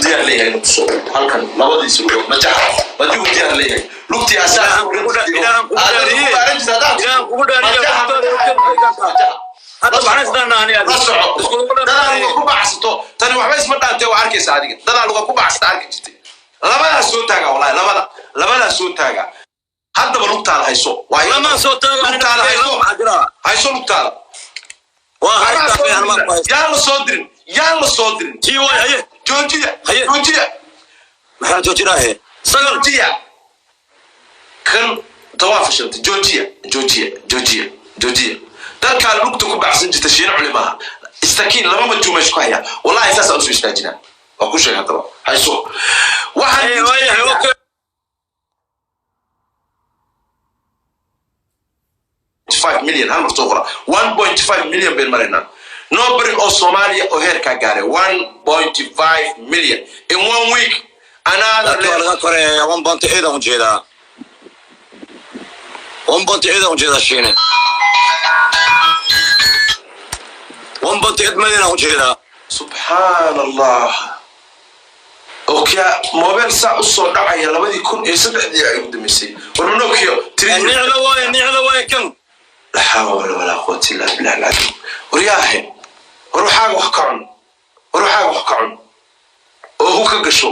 Diyaar leeyahay inuu tuso halkan labadiisa lugood majaha haddii uu diyaar leeyahay lugtii asaa. Ilaahan kugu dhaariye. Ilaahan kugu dhaariye. Hadda maxaan isdhahnaa ani La soco, dadaa luga ku bacsato. Tani waxba isma dhaantee, waa arkaysa adiga. Dadaa luga ku bacsata arki jirtay. Labadaas soo taaga, wallahi labadaas soo taaga. Haddaba lugtaada hayso. Waa Lamaan soo taaga. Lugtaada hayso. Maxaa jira? Hayso lugtaada. Waa haystaa fiican, ma ku haysta. Yaan la soo dirin, yaan la soo dirin. Tii waay, haye. Joojiya. Haye. Joojiya. Maxaa joojinaahe, Sagal? Joojiya kan tawaa fashiltay. Joojiya, joojiya, joojiya, joojiya. Dadkaa lugta ku baxsan jirta Shiina Culimaha istakiin laba majuu meesha ku haya. Wallahi saas aan usoo istaajinaa, waa ku sheeg. Haddaba hayso. Haye, waayahay, okay. Waxaan million hal mar soo qora. 1.5 million bayn maraynaa. Nobody oo Soomaaliya oo heerkaa gaaray 1.5 million in one week another. Laakiin waa laga koreeya. 1.8 aan ujeedaa, 1.8 aan ujeedaa, Shiine. 1.8 million aan ujeedaa. Subxaan Allah, Nokia mobile saa usoo dhacaya 2003-dii ay ugu dambeysay. War Nokia three. Nicda waaye, nicda waaye kan. La xawla walaa quwata illa billah alcadiim. War yaahe, war waxaaga wax ka cun, war waxaaga wax ka cun oo hu ka gasho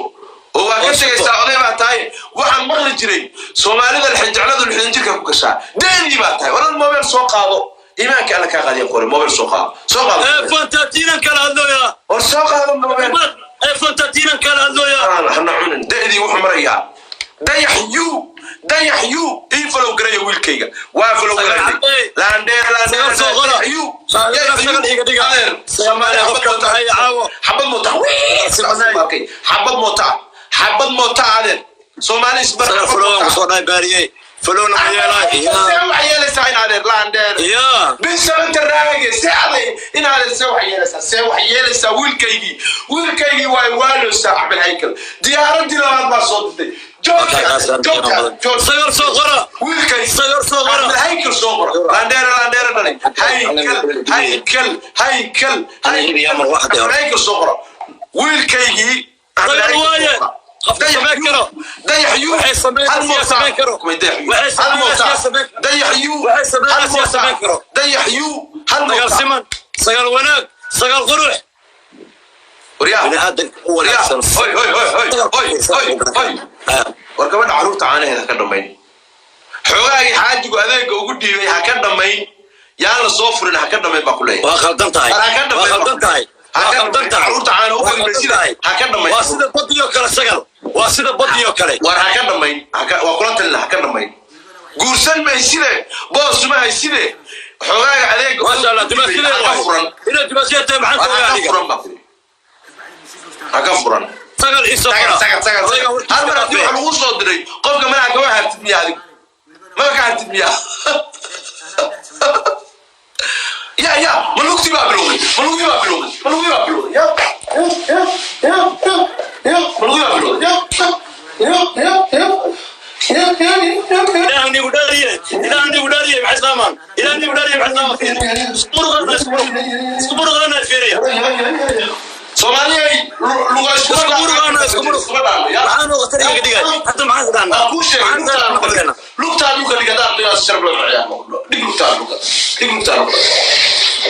oo waa ka tegaysaa. Oday baa tahay. Waxaan maqli jiray Soomaalida lixijecladu 60 jirka ku gashaa. Deedii baa tahay. Waran mobile soo qaado, iimaanka Alla kaa qaadiyan. Qore mobile soo qaado, soo qaado. Ee fantatiinan kala hadlooyaa. War soo qaado mobile. Ee fantatiinan kala hadlooyaa. Hana cunin. Da'dii wuxuu marayaa. Dayax yu, Dayax yu, ii follow garaya wiilkayga. Waa follow garanay. Laandheer, laandheer. Sagal soo qora. Dayax yu. Sagal, sagal iga dhiga. Adeer, Soomaaliya qofka tahay caawo. Xabad moota, xabad moota, xabad moota. Adeer, Soomaali isbar. Sagal follow aan kusoo dhahay baariyey. Followna ma yeelaa. See wax yeelaysaa in adeer laandheer? Ya. Bin sabanta raage, see aday in adeer, see wax yeelaysaa, see wax yeelaysaa? Wiilkaygii, wiilkaygii waa waaloosaa. Axmed Haykal diyaaradii labaad baa soo dirtay. Joogta, joogta, joogta. Sagal soo qora. Wiilkay. Sagal soo qora. Axmed Haykal soo qora. Laandheere, laandheere dhalay. Haykal, Haykal, Haykal. Axmed Haykal soo qora wiilkaygii. Axmed Sagal Haykal waaye. soo qora. Qofka samayn karo. Dayax yu. Waxay samayn Hal siyaa moota. samayn karo. Kumay Dayax yu. Waxay Hal samayn moota. siyaa samayn karo. Dayax yu. Waxay samayn Hal siyaa moota. samayn karo. Dayax yu hal Sagal moota. siman, sagal wanaag, sagal qurux. Waryaa. Bini aadamka u wanaagsan. Hoy, hoy, hoy, hoy, hoy, hoy, hoy. War gabadha carruurta caanaheeda ha ka dhammayn. Xoogaagii xaajigu adeega ugu dhiibay ha ka dhammayn. Yaan la soo furin, ha ka dhammayn baa ku leeyahay. Waa khaldan tahay. War ha ka Waa dhammayn. khaldan tahay. Ha Waa ka khaldan dhammayn. tahay. Carruurta caana u Waa fadhimaysida. khaldan tahay. Ha ka dhammayn. Waa sida badiyoo kale, Sagal, waa sida badiyoo kale. War ha ka dhammayn. Waa kula talina, ha ka dhammayn. Guursan mayside, boosuma hayside, xoogaaga adeega Maasha Allah, ugu dhiibay dumaasiyada ha ka waay. furan. Inaad dumaasiyada tahay maxaan War ka ha ogaa ka aniga? furan baa kuli, ha ka furan. Sagal isoo Sagal, qora. sagal, sagal. Odayga Hal mar haddii warkiisa. waxa lagu soo diray qofka madaxa kama hartid miya? Adigu maba ka hartid miya? Ya, ya, ma lugtii baa bilowday? Ma lugtii baa bilowday? Ma lugtii baa bilowday? Ya, ya, ya, ya, ya, ma lugtii baa bilowday? Ya, ya, ya, ya, ya, ya, ya, ya. Ilaahu nigu dhaariye, Ilaahu nigu dhaariye, maxay islaamaan? Ilaahu nigu dhaariye, maxay islaamaan? Isku muruqana, isku muruq, isku muruqana fiiriya. Soomaaliyay luga iskuma Isku muruqana, isku muruq. iskuma dhaano ya. Maxaan oo khatar iga dhigay hadda? Maxaan isdhahnaa? Waa kuu sheegay. Maxaan Lugtaa isdhahnaa? dhulka dhig, lugtaa dhulka dhig. Haddaad qiyaas sharaf loo ciyaaro, dhig lugtaa dhulka dhig, lugtaa dhulka,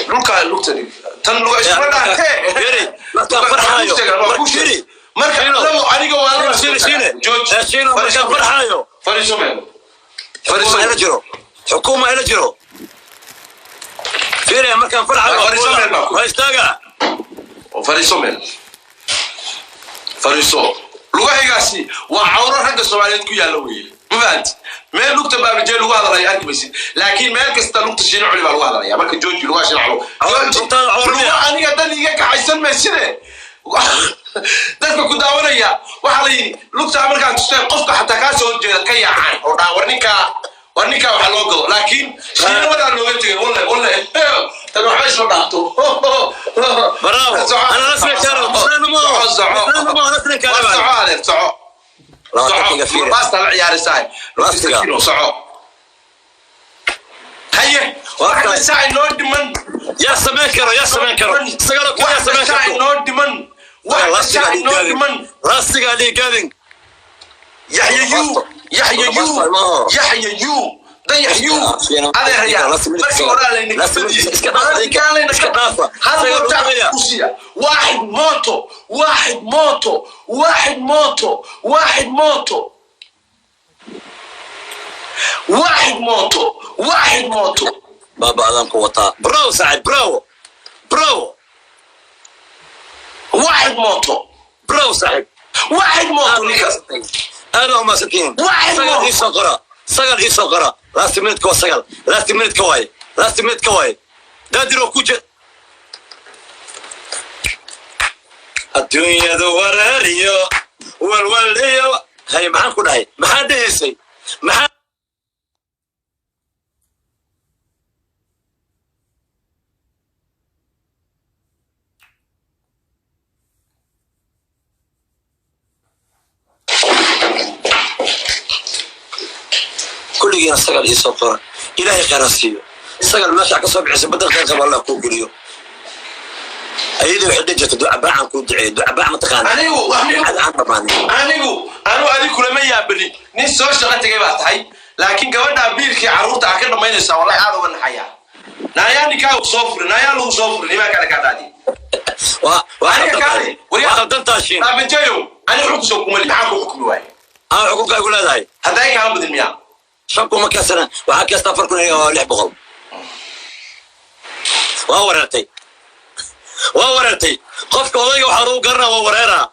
dhulka lugta dhig. Tan luga iskuma dhaantee. Fiiri, markaan farxaayo, Waa kuu sheegay. fiiri. Marka Shiino. labo aniga waa laba. Shiino, Shiine. Jooji. Ee, Shiino, markaan farxaayo. Fariiso meel. Xukuuma ila jiro, xukuuma ila jiro. Fiiri, markaan farxaayo Waa fariiso meel baa ku- waa istaaga. Fariiso meel, fariiso. Lugahaygaasi waa cawro ragga Soomaaliyeed ku yaalla weeye, ma fahanti? Meel lugta Baabijee lagu hadalaya arki maysid, laakiin meel kasta lugta Shiino Culi baa lagu hadalaya. Marka jooji lugaha Shiino Culi. Jooji. Lugtaada cawro Luga miya? Aniga dan iga kaxaysan mayside. Dadka ku daawanaya waxaa la yidhi lugtaa markaan tusteen qofka xataa kaa soo horjeeda ka yaacaan oo dhaa, war ninkaa, war ninkaa waxa loo gado. Laakiin shiinamadaan looga tegay. Walle, walle, tan waxba isma dhaafto. Bravo. Soco. Ana rasmi karo. Muslim ma. Soco, soco. Muslim ma rasmi karo. War soco adeer, soco. Laakiin Soco. fiiri. Baasta la ciyaarisaa. Laastiga. Soco, haye. Waa Wax tahay. saa inoo dhiman. Yaa samayn karo, yaa samayn karo. Sagal oo kale yaa Wax samayn saa karto. inoo dhiman. Wax kastaa inoo dhiman. Lastiga dhiigadin. Yaxya yu, Yaxya yu, Yaxya yu, dayax yu, adeerayaal, markii horaa laynaga badiyey. Hal mooto ku siiya. Waaxid mooto, waaxid mooto, waaxid mooto, waaxid mooto, waaxid mooto, waaxid mooto. Baaba adaan ku wataa. Bravo saaxib, bravo, bravo. Waaxid mooto. Bravo saaxib. Waaxid mooto ninkaas. Aad waa mahadsantihiin. Waaxid Sagal mooto. iisoo qora, sagal iisoo qora. Last minute ka waa sagal, last minute ka waaye, last minute ka waaye. Daadiroo ku je adduunyadu wareeriyo walwaliyo. Hay, maxaan ku dhahay? Maxaan dhehaysay? Maxaa kulligiina sagal iisoo qora. Ilaahay khayr ha siiyo. Sagal meesha ka soo bixisa badal khayr qaba Allah kuu geliyo. Ayadii waxay dhihi jirtay ducabaacan kuu duceeyo. Ducabaac ma taqaana? Anigu Ducada aan dhamaanin. Anigu anu adig kulama yaabani, nin soo shaqo tegay baa tahay, laakiin gabadhaa biilkii carruurta aa ka dhamaynaysaa, wallahi aad uga naxayaa. Naayaa ninkaa soo furin, naayaa lagu soo furin, imaan kale kaa daadi. Waa waa Aniga khaldan kaale, tahay. waryaa. Waa khaldan taashiin. Aabajayow, ani xukun soo kumali, maxaa ku xukmi waaye? Aa xukunkaa igu leedahay. Hadday kaama badin miyaa? 5,000 ma keensana, waxaa keesta 4,600. Waa wareertay, waa wareertay. Qofka odayga waxaa lagu garanaa waa wareeraa.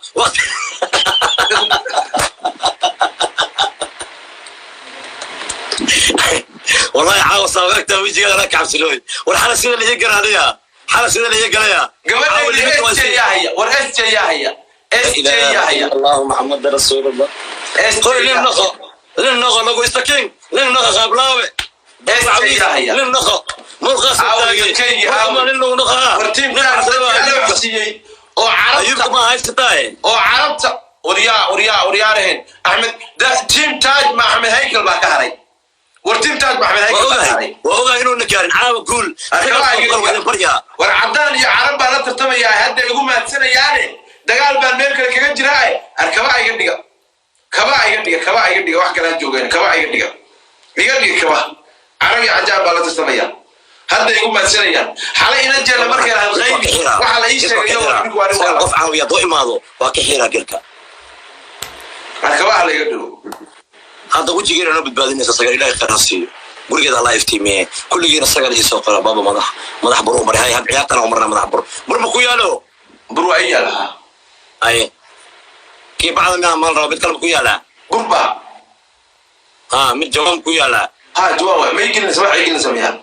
Wallahi caawa saabeegta wejigaada la kacabsilooy. War xala sida la ii garaadaya, xala sida la ii galaya. Gabadhaydi S J yaa haya? War S J yaa haya? S J yaa haya? Allahu Maxamed rasuulullah. S Qoy J nin yaa noqo, nin noqo lagu istakin, nin noqo qaablaawe. S J yaa haya? Nin noqo murqaas Caawa taagay. dadkaygii, caawa. Warma nin lagu noqo. War tiimkaa dadkii alla wax siiyey oo Ayuubka carabta ma haysataaye. Oo carabta, waryaa, waryaa, waryaaraheen Axmed tiim Taaj ma Axmed Haykal baa ka haray. War tiim Taaj ma Axmed Waa Haykal baa ka ogahay, haray. waa ogahay inuuna gaarin caawa guul. Arkaba Sagal iga boqol waa dhiga. idin baryaa. War caddaan iyo carab baan la tartamayaa, hadda igu maadsanayaane, dagaal baan meel kale kaga jiraae. Arkaba iga dhiga, kaba iga dhiga, kaba iga dhiga. Wax kale ha joogeen, kaba iga dhiga, iga dhiga kaba. Carab iyo cajaan baa la tartamaya, hadda igu maadsanayaan. Xalay ina jeela markay lahayd Waa ka qaybi xiraa. waxaa la ii Waa ka sheegay xiraa. iyagoo ninku waa nin Sagal waa qof caawiya hadduu imaado waa ka xiraa gelka. Arkabaha la iga dhigo. Hadda wejigeena noo badbaadinaysa sagal. Ilaahay khayr ha siiyo, gurigeeda Allah iftiimiye. Kulligiina sagal iisoo qora. Baaba madax madax bur u maray. Hay, had ciyaartana u marnaa. Madax bur, bur ma ku yaalo? Bur waa ii yaalahaa. Aye, kii bacda miyaa maal raba? Mid kale ma ku yaalaa? Burba. Ha, mid jawaan ku yaalaa? Ha, jawaan waay. Ma ii gelinaysa? Waxa ii gelinaysa miyaa?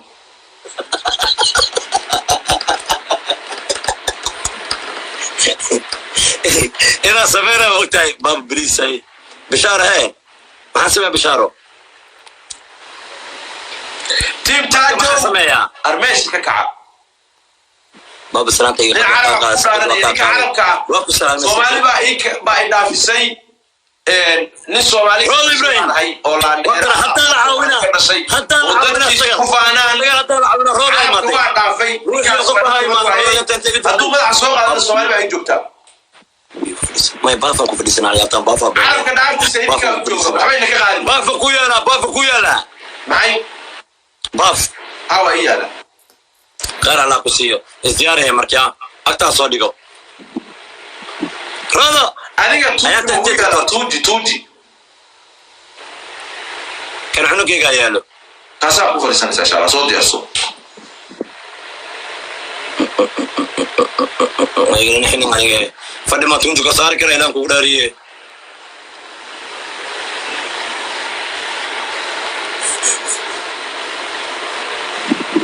Inaa sameynaa ma ogtahay? Baaba beriisay bishaaro. Hee, maxaan sameeyaa bishaaro? Tiim Maxaan Taajow sameeyaa? Armeesha ka kaca. Baaba salaanta iga Nin carab ku dhaaran iyo ninka carabka ah. Waa ku salaamay. Soomaali baa ii baa i dhaafisay. Nin Soomaali Rood Ibrahim. ahay oo laandheer War haddaan la caawinaa, ka dhashay haddaan la oo caawinaa dadkiisa sagal. ku faanaan. Sagal haddaan la caawinaa, roob ay Carabka imaatay. waa dhaafay. Ruuxii Ninkaas qof ahaa imaaday, waayay. roob inta Hadduu madaxa soo qaadana Soomaali baa ii joogtaa. May baafan ku fadhiisanaa ciyaartaan baafa. Carabka dhaartiisa idinkaa u jooga, waxbayna ka qaadin. Baafa ku yaalaa, baafa ku yaalaa. Maxay? Baaf. Ha, waa ii yaala. Khayr Allah ku siiyo. Isdiyaarihe markaa agtaa soo dhigo rada. Adiga tuuji Ayaa ma ku tagtay. yaala? Tuuji, tuuji. Kan cunugaygaa yaalo. Kaasaa ku fadhiisanaysa insha Allah, soo diyaarso. Aniga fadhi ma tuuntu ka saari kara? Ilaan kugu dhaariye.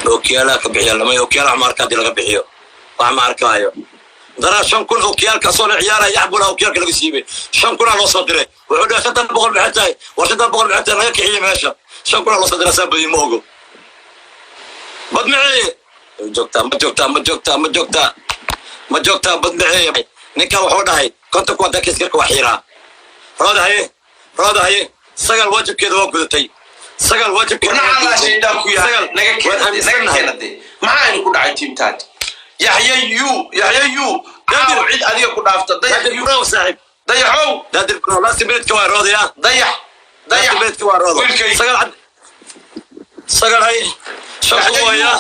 Ookiyaalaha ka bixiya lama ookiyaalaha ma arka. Haddii laga bixiyo wax ma arkaayo. Daraa 5,000 ookiyaalka soo la ciyaaraya yaxbula ookiyaalka laga siibay. 5,000-aa loo soo diray. Wuxuu dhahay 500 maxay tahay? War 500 maxay tahay? Laga kiciye meesha. 5,000-aa loo soo diray, saa badiyo ma ogo. Badmaceeye joogtaa? Ma joogtaa? Ma joogtaa? Ma joogtaa? Ma joogtaa? Badmaceeye ninkan wuxuu dhahay 50 ku haddaa kiisgarka waa xiiraa. Rooda haye, rooda haye. Sagal waajibkeeda waa gudatay. Sagal waajibkeeda Warna waa Allah gudatay. shaydaan ku yahay. Sagal Naga waan keenade, naga aaminsanahay. keenade. Maxaa aynu ku dhacay tiim Taaj? Yaxya yu, Yaxya yu, Caawa cid adiga ku dhaafta. Dayax. Daadir bravo saaxiib. Dayaxow. Daadir bravo, last minute waa roodaya. Dayax, dayax. Last minute waa roodo. Wiilkay. Sagal cad, sagal hay, shan kun waya.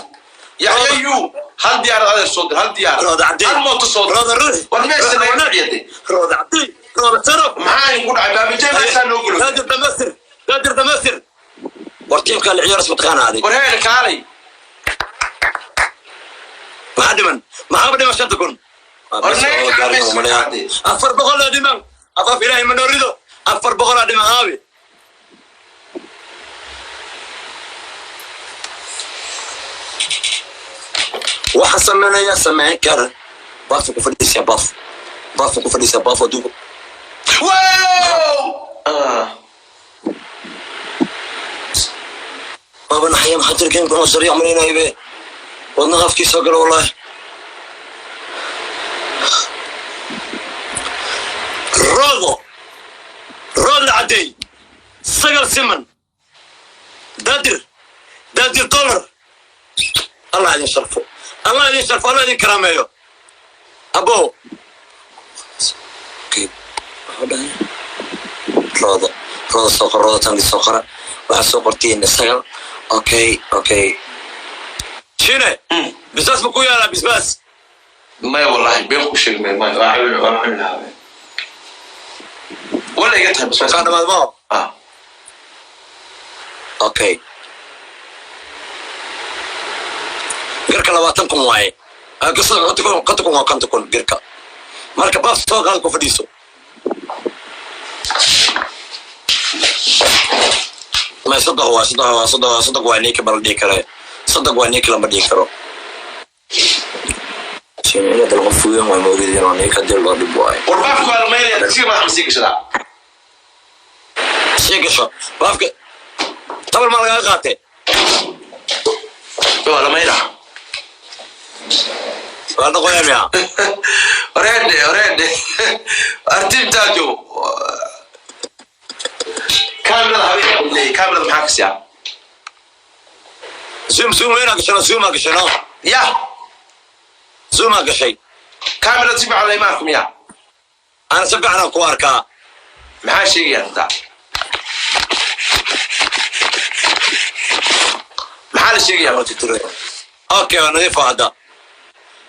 Yaxya yu, hal diyaarad adeer soo dir, hal diyaarad. Rooda cadde. Hal mooto soo dir. Rooda ruux. War meesha naga kiciyade. Rooda cadde, rooda sharaf. Maxaa idinku dhacay? Baabijay meeshaa noo gulo. Daadir dhamastir, daadir dhamastir. War tiimka la ciyaaras mataqaana adig. War heer kaalay. Maxaa dhiman? Maxaaba dhiman? 5,000. War naga kacay meesha. 400 dhiman. Afaaf ilaahay ma noorido. 400 dhiman aabi. Waxa sameynaya sameyn kara. Baafka ku fadhiisaya, baaf, baafka ku fadhiisaya, baaf adduunka. Wow! Ah. Baaba naxaya, maxaa jira? Game kuna sariic malaynayo be, wadnaha afkiisa galo wallahi. Roodo, rood la caddeey, sagal siman. Daadir, daadir dollar. Allah idin sharfo, Allah idin sharfo, Allah idin karaameeyo. Abo. Okay. Maxuu dhahay? Roodo, roodo soo qor, roodo tangi soo qora. Waxaa soo qortiin sagal. Okay, shine. Bisbaas ma ku yaalaa bisbaas? Maya, wallahi been ku sheegmay, maya. Waa caawin, waa caawin lahaa wala iga tahay basbaas. Kaa dhamaad mao. Ah. Okay, garka 20,000 waaye. Ah, 50,000, 50,000 waa 50,000 garka. Marka baaf soo qaad, ku fadhiiso. May soddon waa soddon, waa soddon, waa soddon, waa ninka bala dhihi kare. Soddon waa ninka lama dhihi karo. Inaad qof weyn waa moogidin oo ninka dil loo dhib waayo. War baafku waa lamaynaya, dugsiga madaxa ma sii gashadaa? Sii gasho baafka, tabar maa lagaga qaatay. Waa lamaynaa. Waa noqoya miya? Oreedhe, oreedhe, artiimtaajo kaamirada habeen leeyahay, kaamirada maxaa ka siyaa? Zoom, zoom weynaa gashano, zoomaa gashano. Ya. Zoomaa gashay. Kaamirada si fiican layma arko miya? Ana si fiican aan ku arkaa. Maxaa sheegaya hadda? Maxaa la sheegaya? Okay, waa nadiif. Waa hadda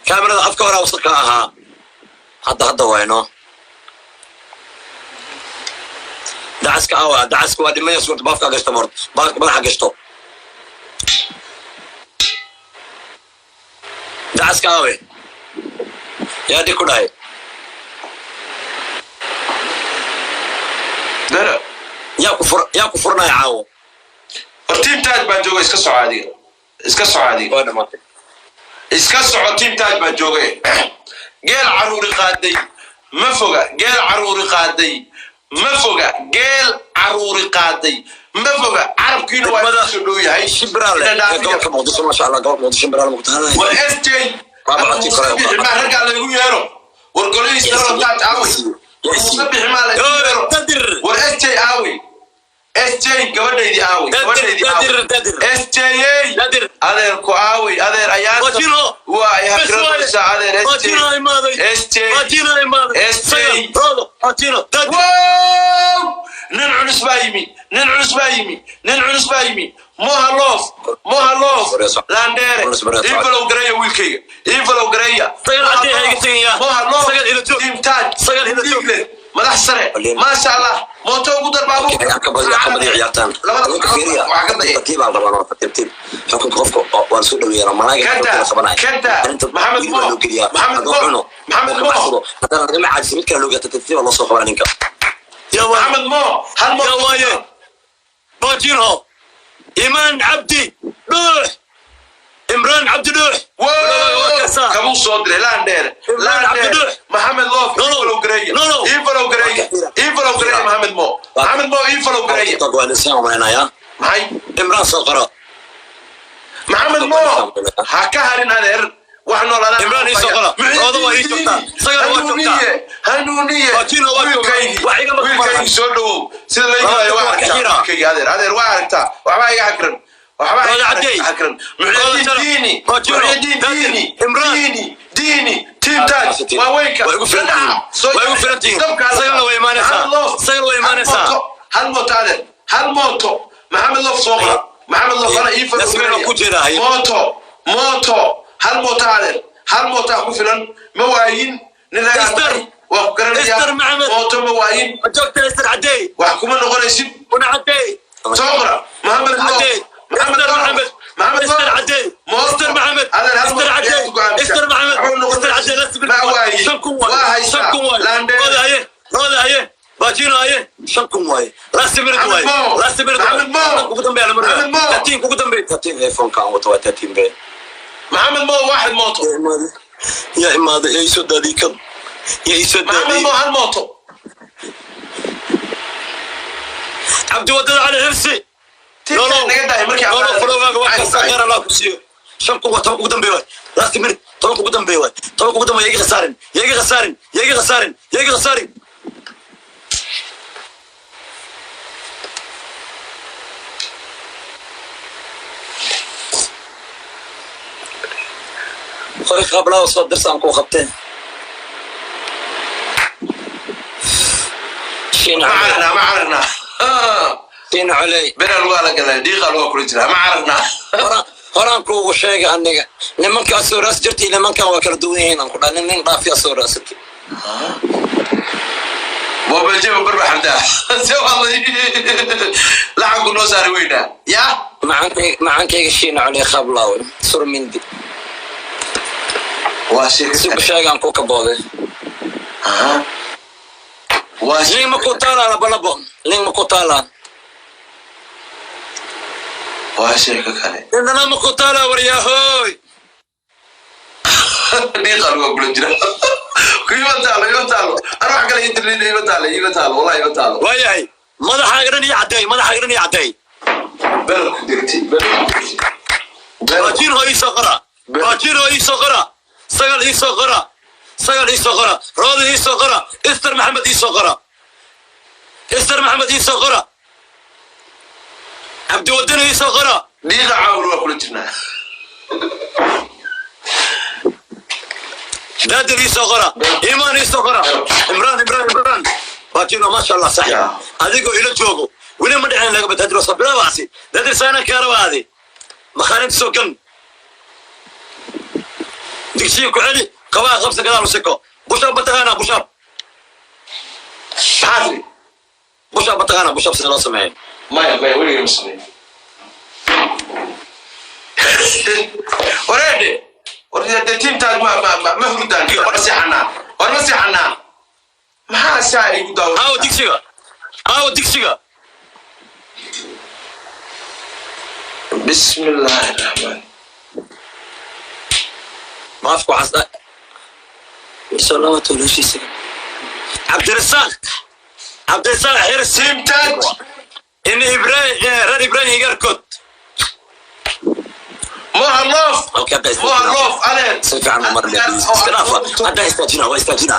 kaamirada afka horaa wasaq ka ahaa. Hadda wayno dacaska awa, dacaska waa dhimaya. Suurta baafka gashto, mort baafka madaxa gashto. Dacaska awe, yaa dhig ku dhahay? Dara. Yaa ku furanaya caawo? War tiim taaj baa jooga, iska soco adiga, iska soco adiga. Waa dhamaatay. Iska soco, tiim taaj baa jooga. Geel caruuri qaaday ma foga, geel caruuri qaaday ma foga, geel caruuri qaaday ma foga. Carabkiina waa Degmada soo dhow yahay. Shimbiraale Ina ee dhaafiya. Gobolka Muqdisho, maasha Allah, gobolka Muqdisho Shimbiraale muqtahanay. War SJ. Baaba codkii kore. Bixi maa raggaa laygu yeero? War golihiis daro taaj aawey? War Muuse bixi maa laygu yeero? Dadir. War SJ aawey? SJ gabadhaydii aawey? Dadir. Gabadhaydii aawey? Dadir, dadir. SJ. Dadir. Adeerku aawey? Adeer ayaanta Wajino. waa ay hakiranaysaa adeer SJ. Wajino imaaday. SJ. Wajino imaaday. SJ. Sagal, roodo, wajino, dadir. Wow! Nin culus baa yimi, nin culus baa yimi, nin culus baa yimi. Moha loof, moha loof, landheere. Ii falow gareeya wiilkayga, ii falow gareeya. Sagal cadde ha iga tegin yaa. Moha loof. Sagal ila joog. Timtaaj. Sagal ila joog. Diigle madax sare, maasha Allah. Mooto ugu dar baabuur. Ka badi, ka badi ciyaartaan. Labada Adinka fiiriya. waxaa ka dayay. Tartiib aan rabaa, tartiib. Xukunka qofka waan soo dhaweeyaa malaaga. Kanta, Kanta, Maxamed Mo, Maxamed Mo, Maxamed Mo. Haddana lagama caajis, mid kale loo geeya, tartiib loo soo qabanaa ninka. Yaa waaye. Maxamed Mo, hal mo. Yaa waaye. Bajinho. Imaan Cabdi Dhuux. Imraan Cabdi Dhuux. Wow! Kabuu soo diray landheere. Imraan Landheere. Cabdi Dhuux. Maxamed Loof. No, ii no. falow gareeya. No, no. Ii falow gareeya, ii falow gareeya. Maxamed Mo, Maxamed Mo, ii falow gareeya. TikTok waa lisaan malaynayaa. Maxay? Imraan soo qoro. Maxamed Mo ha ka harin adeer, wax noolaadaan. Imraan ii soo qora. Roodo waa ii joogtaa. Sagal waa joogtaa. Hanuuniye, hanuuniye. Wajiino waa joogtaa. Wiilkaygii, Wax igama wiilkaygii soo dhawow. Sida layga waa Waa aragtaa kaxiira. wiilkaygii. Adeer, adeer, waa aragtaa, waxbaa iga xakran, waxbaa Roodo iga Cadey. xakran. Roodo Muxyidiin Sharaf. Diini. Wajiino. Muxyidiin Dadir. Diini. Imraan. Diini. Diini Team Taj waaweynka. Waa igu filan tihiin. Waa igu filan tihiin. Sagalna way imaanaysaa. Sagal way imaanaysaa. Hal mooto adeer, hal mooto. Maxamed Loof soo qora. Maxamed Loof ana ii Yasmiin waa ku jeedaa, haye. Mooto, mooto, hal mooto adeer, hal mootaa ku filan. Ma waayin nin ragaa Esther. tahay, waa ku garanayaa. Esther Maxamed. Mooto ma waayin. Ma joogta Esther Cadey? Wax kuma noqonaysid. Una Cadey. Soo qora Maxamed Loof. Cadey. Maxamed Esther Loof. Maxamed. Maxamed Esther Loof. Cadey. Mooto. Esther Maxamed. Adeer, hal Esther mooto Cadey. ayaa ku go'aamisa. Esther Maxamed. Waxba noqon Esther maysid. Cadey, la sibir. Ma waayin. 5,000 waaye. Waa haysaa. 5,000 waaye. Landheer. Rooda haye. Rooda haye. Baajino haye. 5,000 waaye. Last minute Maxamed waaye. Mo. Last minute waaye. Maxamed Mo. Ugu dambeeya la maraya. Maxamed Mo. 13 ugu dambeeya. 13 iPhone-ka aan wato waa 13 be. Maxamed Mo, waaxid mooto. Yaa imaaday. Yaa imaaday. Yaa isoo daadiyey kan. Yaa isoo Maxamed daadiyey. Mo, hal mooto. Cabdi Wadada Cali Xirsi. Team Taj naga daahay markii Nolow falowgaaga waa Maxay kasta ku dhacay? khayr Allah ku siiyo. 5,000 waa 10 ugu dambeeya waay. Last minute, 10 ugu dambeeya waay. 10 ugu dambeeya, iga khasaarin, ya iga khasaarin, ya iga khasaarin, ya iga khasaarin. Qori qablaa soo dirsaan kuu qabteen. Shiin Ma culey. cararnaa, ma cararnaa? Shiin culey. Bera lugaa la galay, dhiiqa lugaa kula jiraa. Ma cararnaa? Horaan kuugu sheega aniga, nimankaa soo raas jirtay, nimankan waa kala duwan yihiin aan ku dhaha. Nin dhaafiyaa soo raasatay. Mobiljeba barba xamdaa se hadlay, lacagku noo saari weynaa yaa. Macankayga Shiina culey khablaawe surmindi. Waa sheeko Si ku kale. sheegaan ku kabooday. Aha. Waa Nin ma ku taalaa labalabo, nin ma ku taalaa. Waa sheeko kale. Nindana ma ku taalaa waryaahoy. Dhiiqa lugaa kula jira. Ima taalo, ima taalo. Ana wax kale ii dirlin. Ima taalo, ima taalo, wallahi ima taalo. Waayahay, madaxaaga dhan iyo caddeey, madaxaaga dhan iyo caddeey. Bel ku degtay, bel ku degtay, bel. Baajino iisoo qora, baajino iisoo qora, Sagal iisoo qora, Sagal iisoo qora, Rooda iisoo qora, Ister Maxamed iisoo qora, Ister Maxamed iisoo qora, Cabdiwadani iisoo qora. Dhiiqa caawil waa kula jirnaa. Daadir iisoo qora, Iimaan iisoo qora, Imraan, Imraan, Imraan, baajino, maasha Allah saxib. Ya. Adigoo ila joogo weli ma dhicin laga badaadir soo bilaabaasi daadir saana kaarabaadi makhaarinta soo gan digsiga ku celi, qabaa qabsa gadaal u siko. Bushaab ma taqaanaa bushaab? Maxaa tiri? Bushaab ma taqaanaa? Bushaab sida loo sameeyo? Maya, maya, weligay ma sameyn. Wareedhe, war dee Team Taj ma hurdaan? Ma seexanaa? War ma seexanaa? Maxaa saa igu daawa? Aawo digsiga? Aawo digsiga? Bismi illaahi raxmaan. Maafku waxaas soo laba heshiisiga. Cabdirasaaq, Cabdirasaaq Xirsi. Team Taj. In Ibrahim, reer Ibrahim Higarkood. Moha Loof. Halka hadda Moha Loof adeer. Si fiican u marle, iska dhaafa. Hadda istaajina, waa istaajina.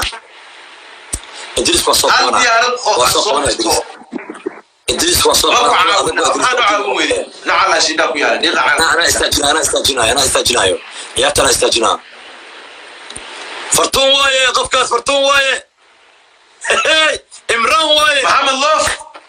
Idris waa soo Hal qabanaa. diyaarad oo Waa aad soo soo qabanaa dirto. Idris. Idris waa soo Ma ku qabanaa. caawina? Maxaa nu caawin weyde? Nacalaa shidhaa ku yaala dhiiqa Ana caawa. Istaajina, ana istaajinayo, ana istaajinayo ciyaarta, ana istaajinaa. Fartuun waaye qofkaas, Fartuun waaye. Hey, Imraan waaye. Maxamed Loof,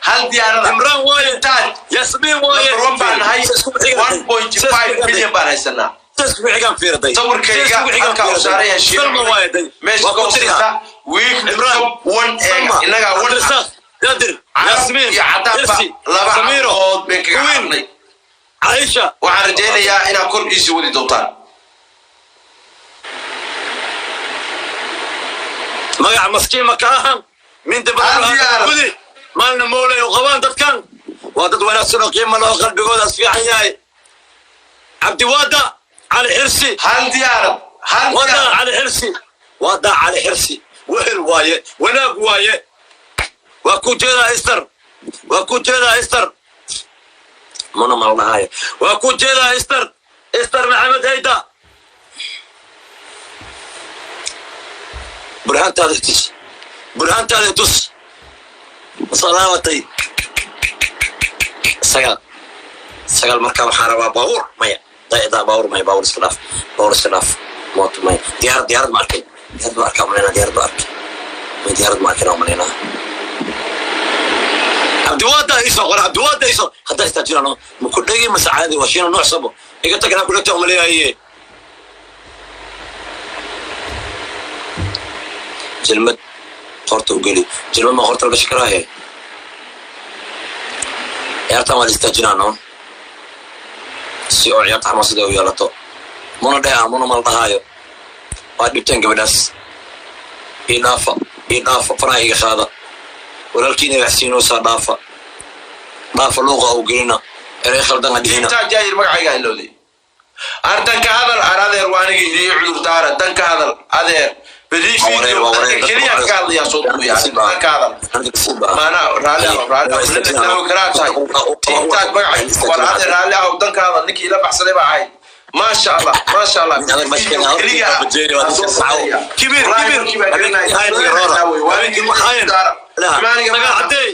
hal diyaarada. Imraan waaye. Taj. Yasmiin waaye. Number one baan nahay, 1.5 bilyan baan haysanaa. Isku xigaan fiirday. Sawirkayga halkaa uu saaran yahay shiir. Salma waaye day. Meesha Waa ka ku tiriha. hooseysa weekly Imraan. top one eega Salma, innagaa one. Cabdirasaaq, Daadir, Carab Yasmiin, iyo cadaanba Hirsi, laba Samiro, cadood bayn kaga Queen, cararnay. Caaisha. Waxaan rajaynayaa inaad kor iisii wadi doontaan. Magaca maskiin ma ka ahan minta. Hal diyaarad. Gudi maalna moolay u qabaan dadkan, waa dad wanaagsan oo qiimo loo qalbigoodaas fiican yahay. Cabdiwaada Cali Xirsi. Hal diyaarad, hal Wada diyaarad. Cali Xirsi, wada Cali Xirsi, wehel waaye, wanaag waaye. Waa ku jeedaa Ister, waa ku jeedaa Ister, mana maldhahaye, waa ku jeedaa Ister, Ister Maxamed Hayda. Burhaantaada itus, burhaantaada itus. Salaabatay sagaal, sagaal. Markaa waxaan rabaa baabuur. Maya, daydaa baabuur, maya, baabuur iska dhaaf, baabuur iska dhaaf. Mooto may, diyaarad, diyaarad ma arkay, diyaarad ma arkaa malaynaa, diyaarad ma arkay, may, diyaarad ma arkin oo malaynaa. Cabdiwaada isoo qora, Cabdiwaada isoo haddaa istaajirano ma ku dhegi mase caadi waa shiina nooc sabo iga tagna ku dhegta umaleeyaye. Jelmad qorta u geli, jelmad ma qorta la gashi karaahe. Ciyaartan waa la istaajinaa no si oo ciyaarta xamaasada u yeelato. Muna dheha, muna mala dhahaayo. Waa dhibteen gabadhaas. Ii dhaafa, ii dhaafa, faraha iga qaada. Walaalkiina waxsiinoosaa, dhaafa, dhaafa, luuqa u gelina, erey khaldan ha dhihina. Intaa jaahir magacayga ilowday. Ar danka hadal, ar adeer, waa aniga ii cudur daara. Danka hadal adeer, berri Waa wareer, waa wareer. video keliya ka hadlayaa soo duuya. Danka hadal maanaa raalli ahow, raalli ahow, nin daawo karaa tahay. TikTok magacay war adeer, raalli ahow. Danka hadal ninkii ila baxsaday baa ahayd. Maasha Allah, maasha Allah. Nin adag meesha Video keenay, keliya bajeeri waa aan soo dadka saxaw. sameeya. Kibir, Wallaahi kibir. markii baa Habeenkii garanayay. hayn roora. Waa ninkii Habeenkii hayn. daara. Maaniga Sagaa maaha. Caddeey.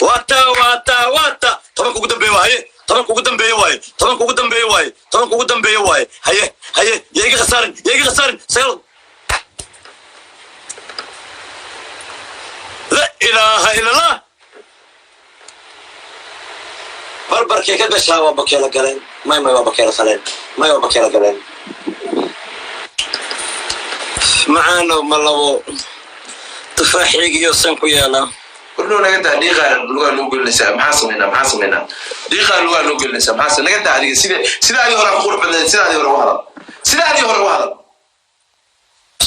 Wata, wata, wata. 10-ka ugu dambeeya waaye, 10-ka ugu dambeeya waaye, 10-ka ugu dambeeya waaye, 10-ka ugu dambeeya waaye. Haye, haye, ya iga khasaarin, ya iga khasaarin. Sagaal. La ilaaha ila Allah. Barbarkay ka gashaa, waa bakeela galeen. May, may, waa bakeela qaleen. May, waa bakeela galeen. Macaano ma labo tufaaxiigiyo san ku yaala. Warnuu naga daa, dhiiqaa lugaa noo gelinaysaa. Maxaa samaynaa? Maxaa samaynaa? Dhiiqaa lugaa noo gelinaysaa. Maxaa naga daa adiga? Sida sidaadii hore ku qurux badnayd, sidaadii hore u hadal, sidaadii hore u hadal.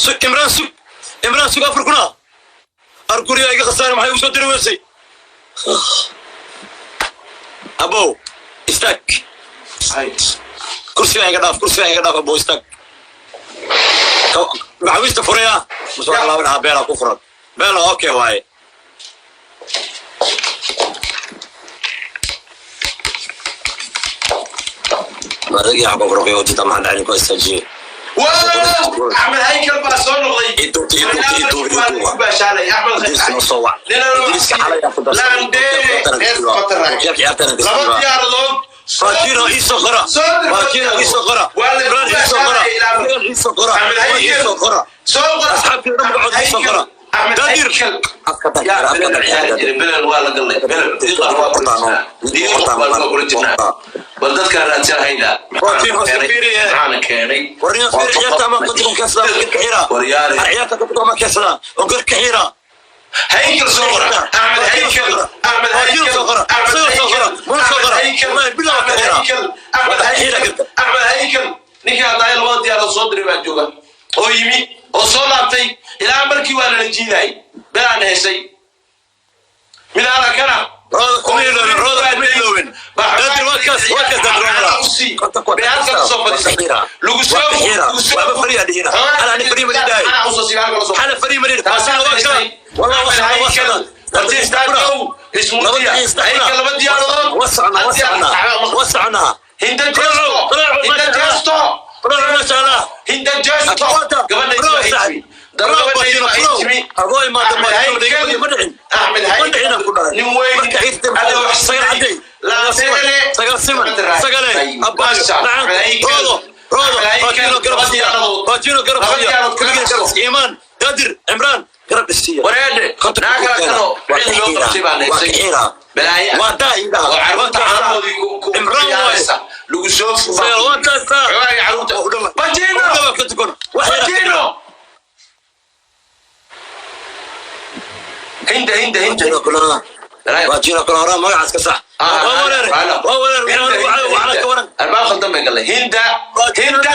Sug Imraan, sug Imraan, sug. 4,000 ar guriga iga khasaare. Maxay ugu soo diri weysay? Abow, istaag. Hay. Kursiga iga dhaaf, kursiga iga dhaaf. Abow, istaag. Maxawiista furaya mase waxaa laba dhahaa beela ku furan beela. Okay waaye. Maadagi xabka kuruqiyo jita maxaan dhacin ku istaajiyey. Wow! Axmed Haykal baa soo noqday. Iduubta, iduubta, iduubta, iduubta. Baashaalay Axmed. Idriiska noo soo wac. Idriiska xalay aan ku darsaday. Landere reer Qatar. Ciyaartana Laba diyaaradood. Baajino iisoo qora. Baajino iisoo qora. Waa la Imraan iisoo qora. Imraan iisoo qora. Axmed Haykal. Iisoo qora. Soo qora. Asxaabtii dhan magacooda iisoo qora. Axmed Dadir. Haykal. Afka Ya, dar, afka belel dar. ciyaari jiray, belel waa la galnay, belel diiqa waa kula jirnaa, diiqa waa kula jirnaa. Bal dadkaan raadsan haynaa. Baajino iska fiiriye. Maxaana keenay? Warniyo fiiri ciyaarta ama qadka keensada garka xira. Waryaare. Ciyaarta qadka ama keensada oo garka xira. Haykal soo qora. Axmed Haykal, Axmed Baajino Haykal, soo qora. Axmed Soo soo qora. Haykal, Muna soo Axmed qora. Haykal, Wallahi bilaw Axmed ka xira. Haykal, Axmed Waa xira Haykal, garka. Axmed Haykal. Ninkii hadda labada diyaaradood soo diray baa jooga oo yimi oo soo laabtay. Ilaa markii waa nala jiiday, belaan heshay mid ala kana. Rooda kuma iloobin, rooda kuma iloobin. Dadir waa kaas, waa kaas dadir waa. Waaba fariya dhihina. Ana ani fariya ma dhidaay. Ana fariya ma dhidhi. Taasina waa kala. Wallah waa socda, waa socda. Waa socnaa, waa socnaa. Waa socnaa. Bravo, masha Allah. Bravo, saaxib. Bravo, Baajino, bravo. Adoo imaada Baajino, dhiga ma dhicin. Ma dhicin aan ku dhahay. Marka ciidda sagal cadday. Sagal siman, sagale, abbaayo, macaan, roodo, roodo, Baajino garab siiya. Baajino garab siiya. Kulligeen garab siiya. Iimaan, Dadir, Cimraan, garab isiiya. Wareedhe Konton naagala ku kanoo keena. cid loo qabtay baan Waa haysay kaxiira. balaaya Waa daa indhaha. oo carruurta Waa daa. caanahoodii ku Cimraan waaye. ciyaaraysa lagu soo Sagal waa taasaa. xogaaga carruurta. U dhawa. Bajino. U dhawa ka tukon. Wax yar. Bajino, hinda, hinda, hinda. Baajino kulana. Baajino kulana horaa magacaas ka sax. Waa wareer. Waa wareer. Waxaa ka waran. Albaab khaldan bay galay. Hinda, Baajino hinda,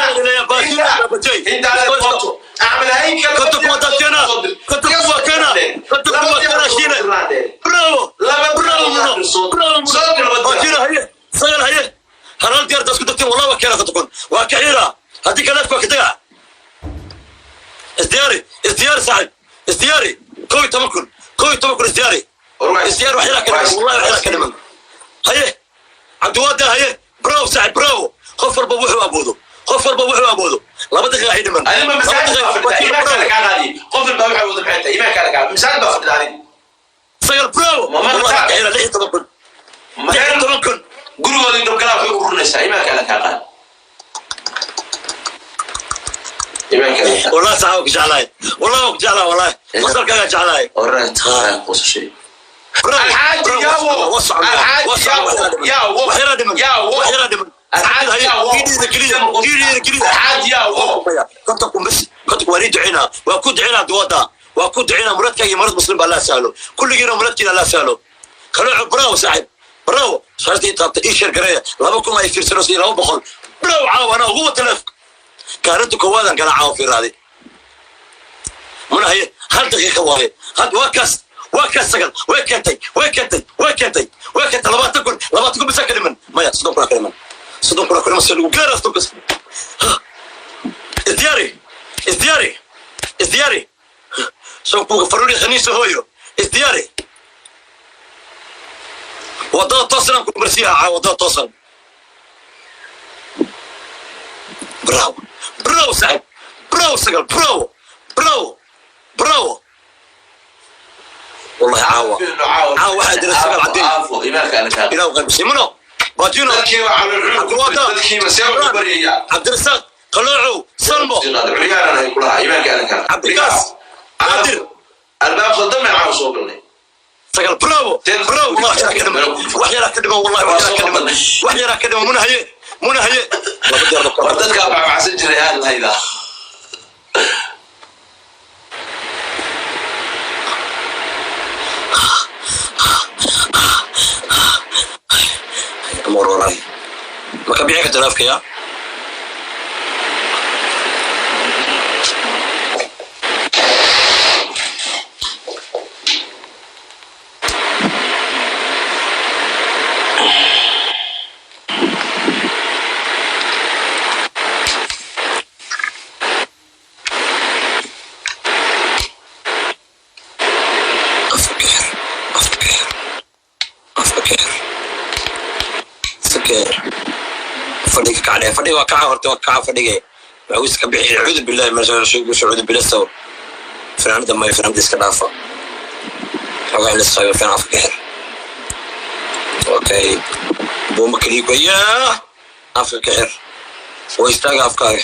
Baajino hinda, Bajay. hinda ale qoto Axmed Haykal. Konton kuwa taabteena. Konton kuwa keena. Konton kuwa keena shiine. Bravo. Laba Bravo muno. Bravo muno. Soo dir laba diyaar. Baajino haye. Sagal haye. Halaal diyaar isku dagteen wallah waa keena ka tukon. Waa kaxiira. Haddii kale waa ka tagaa. Isdiyaari. Isdiyaari saaxib. Isdiyaari. 11,000. 11,000 isdiyaari. Isdiyaar wax yar ka dhiman. Wallahi wax yar ka dhiman. Haye. Cabdiwaada haye. Bravo saaxib, bravo. Qof walba wuxuu awoodo. Qof walba wuxuu awoodo. 2 daqiiqa ay dhiman. Adima Laba masaajid baa daqiiqa. fadhida. Baajino Imaankaa bravo. lagaa qaadiy. Qof walbaa waxa wada maxay tahay imaankaa lagaa masaajid baa fadhida adiga. Sagal bravo. Ma Wallahi markaa- kaxiira 16,000. 16,000. Gurigoodii dabgalaa waxay ururinaysaa imaankaa lagaa qaadi. Iimaanka Alla. Wallahi saxaa ku jeclahay, wallahi waa ku jeclahay, wallahi masalkaagaa jeclahay. Wallahi taa qosashay. Bravo, Alxaaji bravo, Yawo, waa soconnaa, Alxaaji waa soconnaa, Yawo, wax yaraa dhiman, Yawo, wax Yawo. yaraa dhiman. Alxaaji Yawo. Kiidhiida keliya, kiidhiida keliya. Alxaaji Yawo. 50,000 bas, 50,000 waa nii ducaynaa, waa ku ducaynaa duwada, waa ku ducaynaa. Muradkaaga iyo murad muslim baa laa sahlo, kulligiina muradkiina laa sahlo. Kalooco, bravo saaxib, bravo. Shartii taabta ii sheer gareeya, 2000 ay fiirsanayso iyo 200. Bravo, caawa anaa ugu wata leefka kaalinta koowaadaan kala caawa fiiraaday. Munahaye, hal daqiiqa waaye had. Waa kaas, waa kaas. Sagal way keentay, way keentay, way keentay, way keentay. 20,000, 20,000 bisaa ka dhiman. Maya, 30,000 ka dhiman, 30,000 ka dhiman. Si lagu gaara 30,000. Isdiyaari, isdiyaari, isdiyaari. Soo kuga faruuri khaniisa hooyo, isdiyaari. Wadada toosan aan ku marsiiyaa caa, wadada toosan. Bravo, bravo saaxib, bravo sagal, bravo, bravo, bravo. Wallahi caawa, caawa waxaa jira sagal caddeyn. Aafo, iimaanka Alla kaa. Ilaah qayb simano baajino. Dadkiiba calool Cabdiwada. dadkiiba see wax u baryayaa. Cabdirasaaq Qaloocow, Salmo. Curyaanan hay kulahaa, iimaanka Alla kaa. Cabdikaas Qaadir. Albaabka dambe caawa soo galnay. Sagal, bravo, bravo. Wallahi wax yaraa ka dhiman, wax yaraa ka dhiman, wallahi wax yaraa ka dhiman, wax yaraa ka dhiman. Munahaye, munahaye, laba jeer. War dadkaa bacbacsan jiray aad lahaydaa. Amor, wallahi ma ka bixi karta afka ya. Afka ka xir, afka ka xir, afka ka xir, afka ka xir. Fadhiga kacdhe, fadhiga waa kaca horta, waa kaca fadhiga. Maxuu iska bixi? Acuudu billahi min acuudu billahi sawr. Fanaanada may, fanaanada iska dhaafa. Xogaa in la fiican. Afka ka xir. Okay, buuma keliya goyaa. Afka ka xir, waa istaaga afkaaga.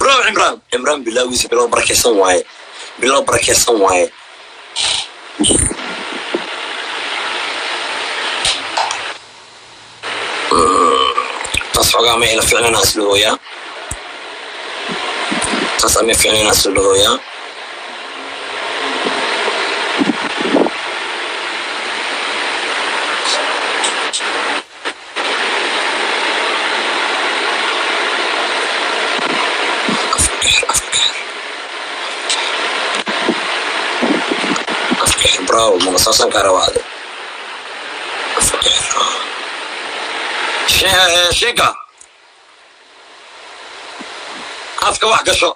Bravo Cimraan, Cimraan bilaagiisa bilow barakeysan waaye, bilow barakeysan waaye. Taas xogaa ma ila ficnana isla hooyaa, taas ama ficnana isla hooyaa. Afka ka xir, afka ka xir, afka ka xir. Bravo mana saasaan kaa rabaa ade. Afka ka xir. Sheeka afka wax gasho.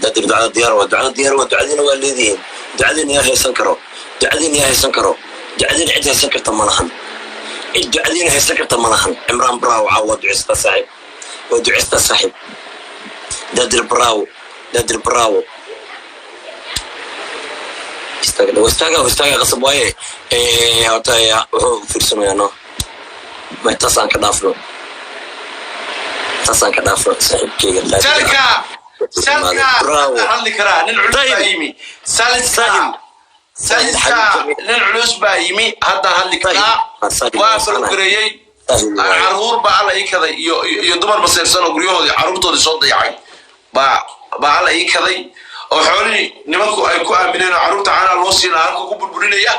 Dadir, ducada diyaar waa, ducada diyaar waa. Ducadiina waa leedihiin. Ducadiina yaa haysan karo? Ducadiina yaa haysan karo? Ducadiina cid haysan karta ma lahan, cid ducadiina haysan karta ma lahan. Cimraan, bravo. Caawa waa ducaystaa saaxiib, waa ducaystaa saaxiib. Dadir, bravo. Dadir, bravo. Istaaga, istaaga, istaaga, qasab waaye. Horta wuxuu fiirsanayaa no may. Taas aan ka dhaafno, taas aan ka dhaafno saaxiibkeyga. Salka, salka. Bravo. Hadli karaa nin culus baa yimi. Salska, salska, nin culus baa yimi. Hadda hadli karaa, waa falgareeyey. Caruur baa Alla ii kaday iyo dumar maseersan oo guryahoodii carruurtoodii soo dayacay baa Alla ii kaday, oo xoolihii nimanku ay ku aamineen oo carruurta caanaa loo siin lahaa halka ku burburinaya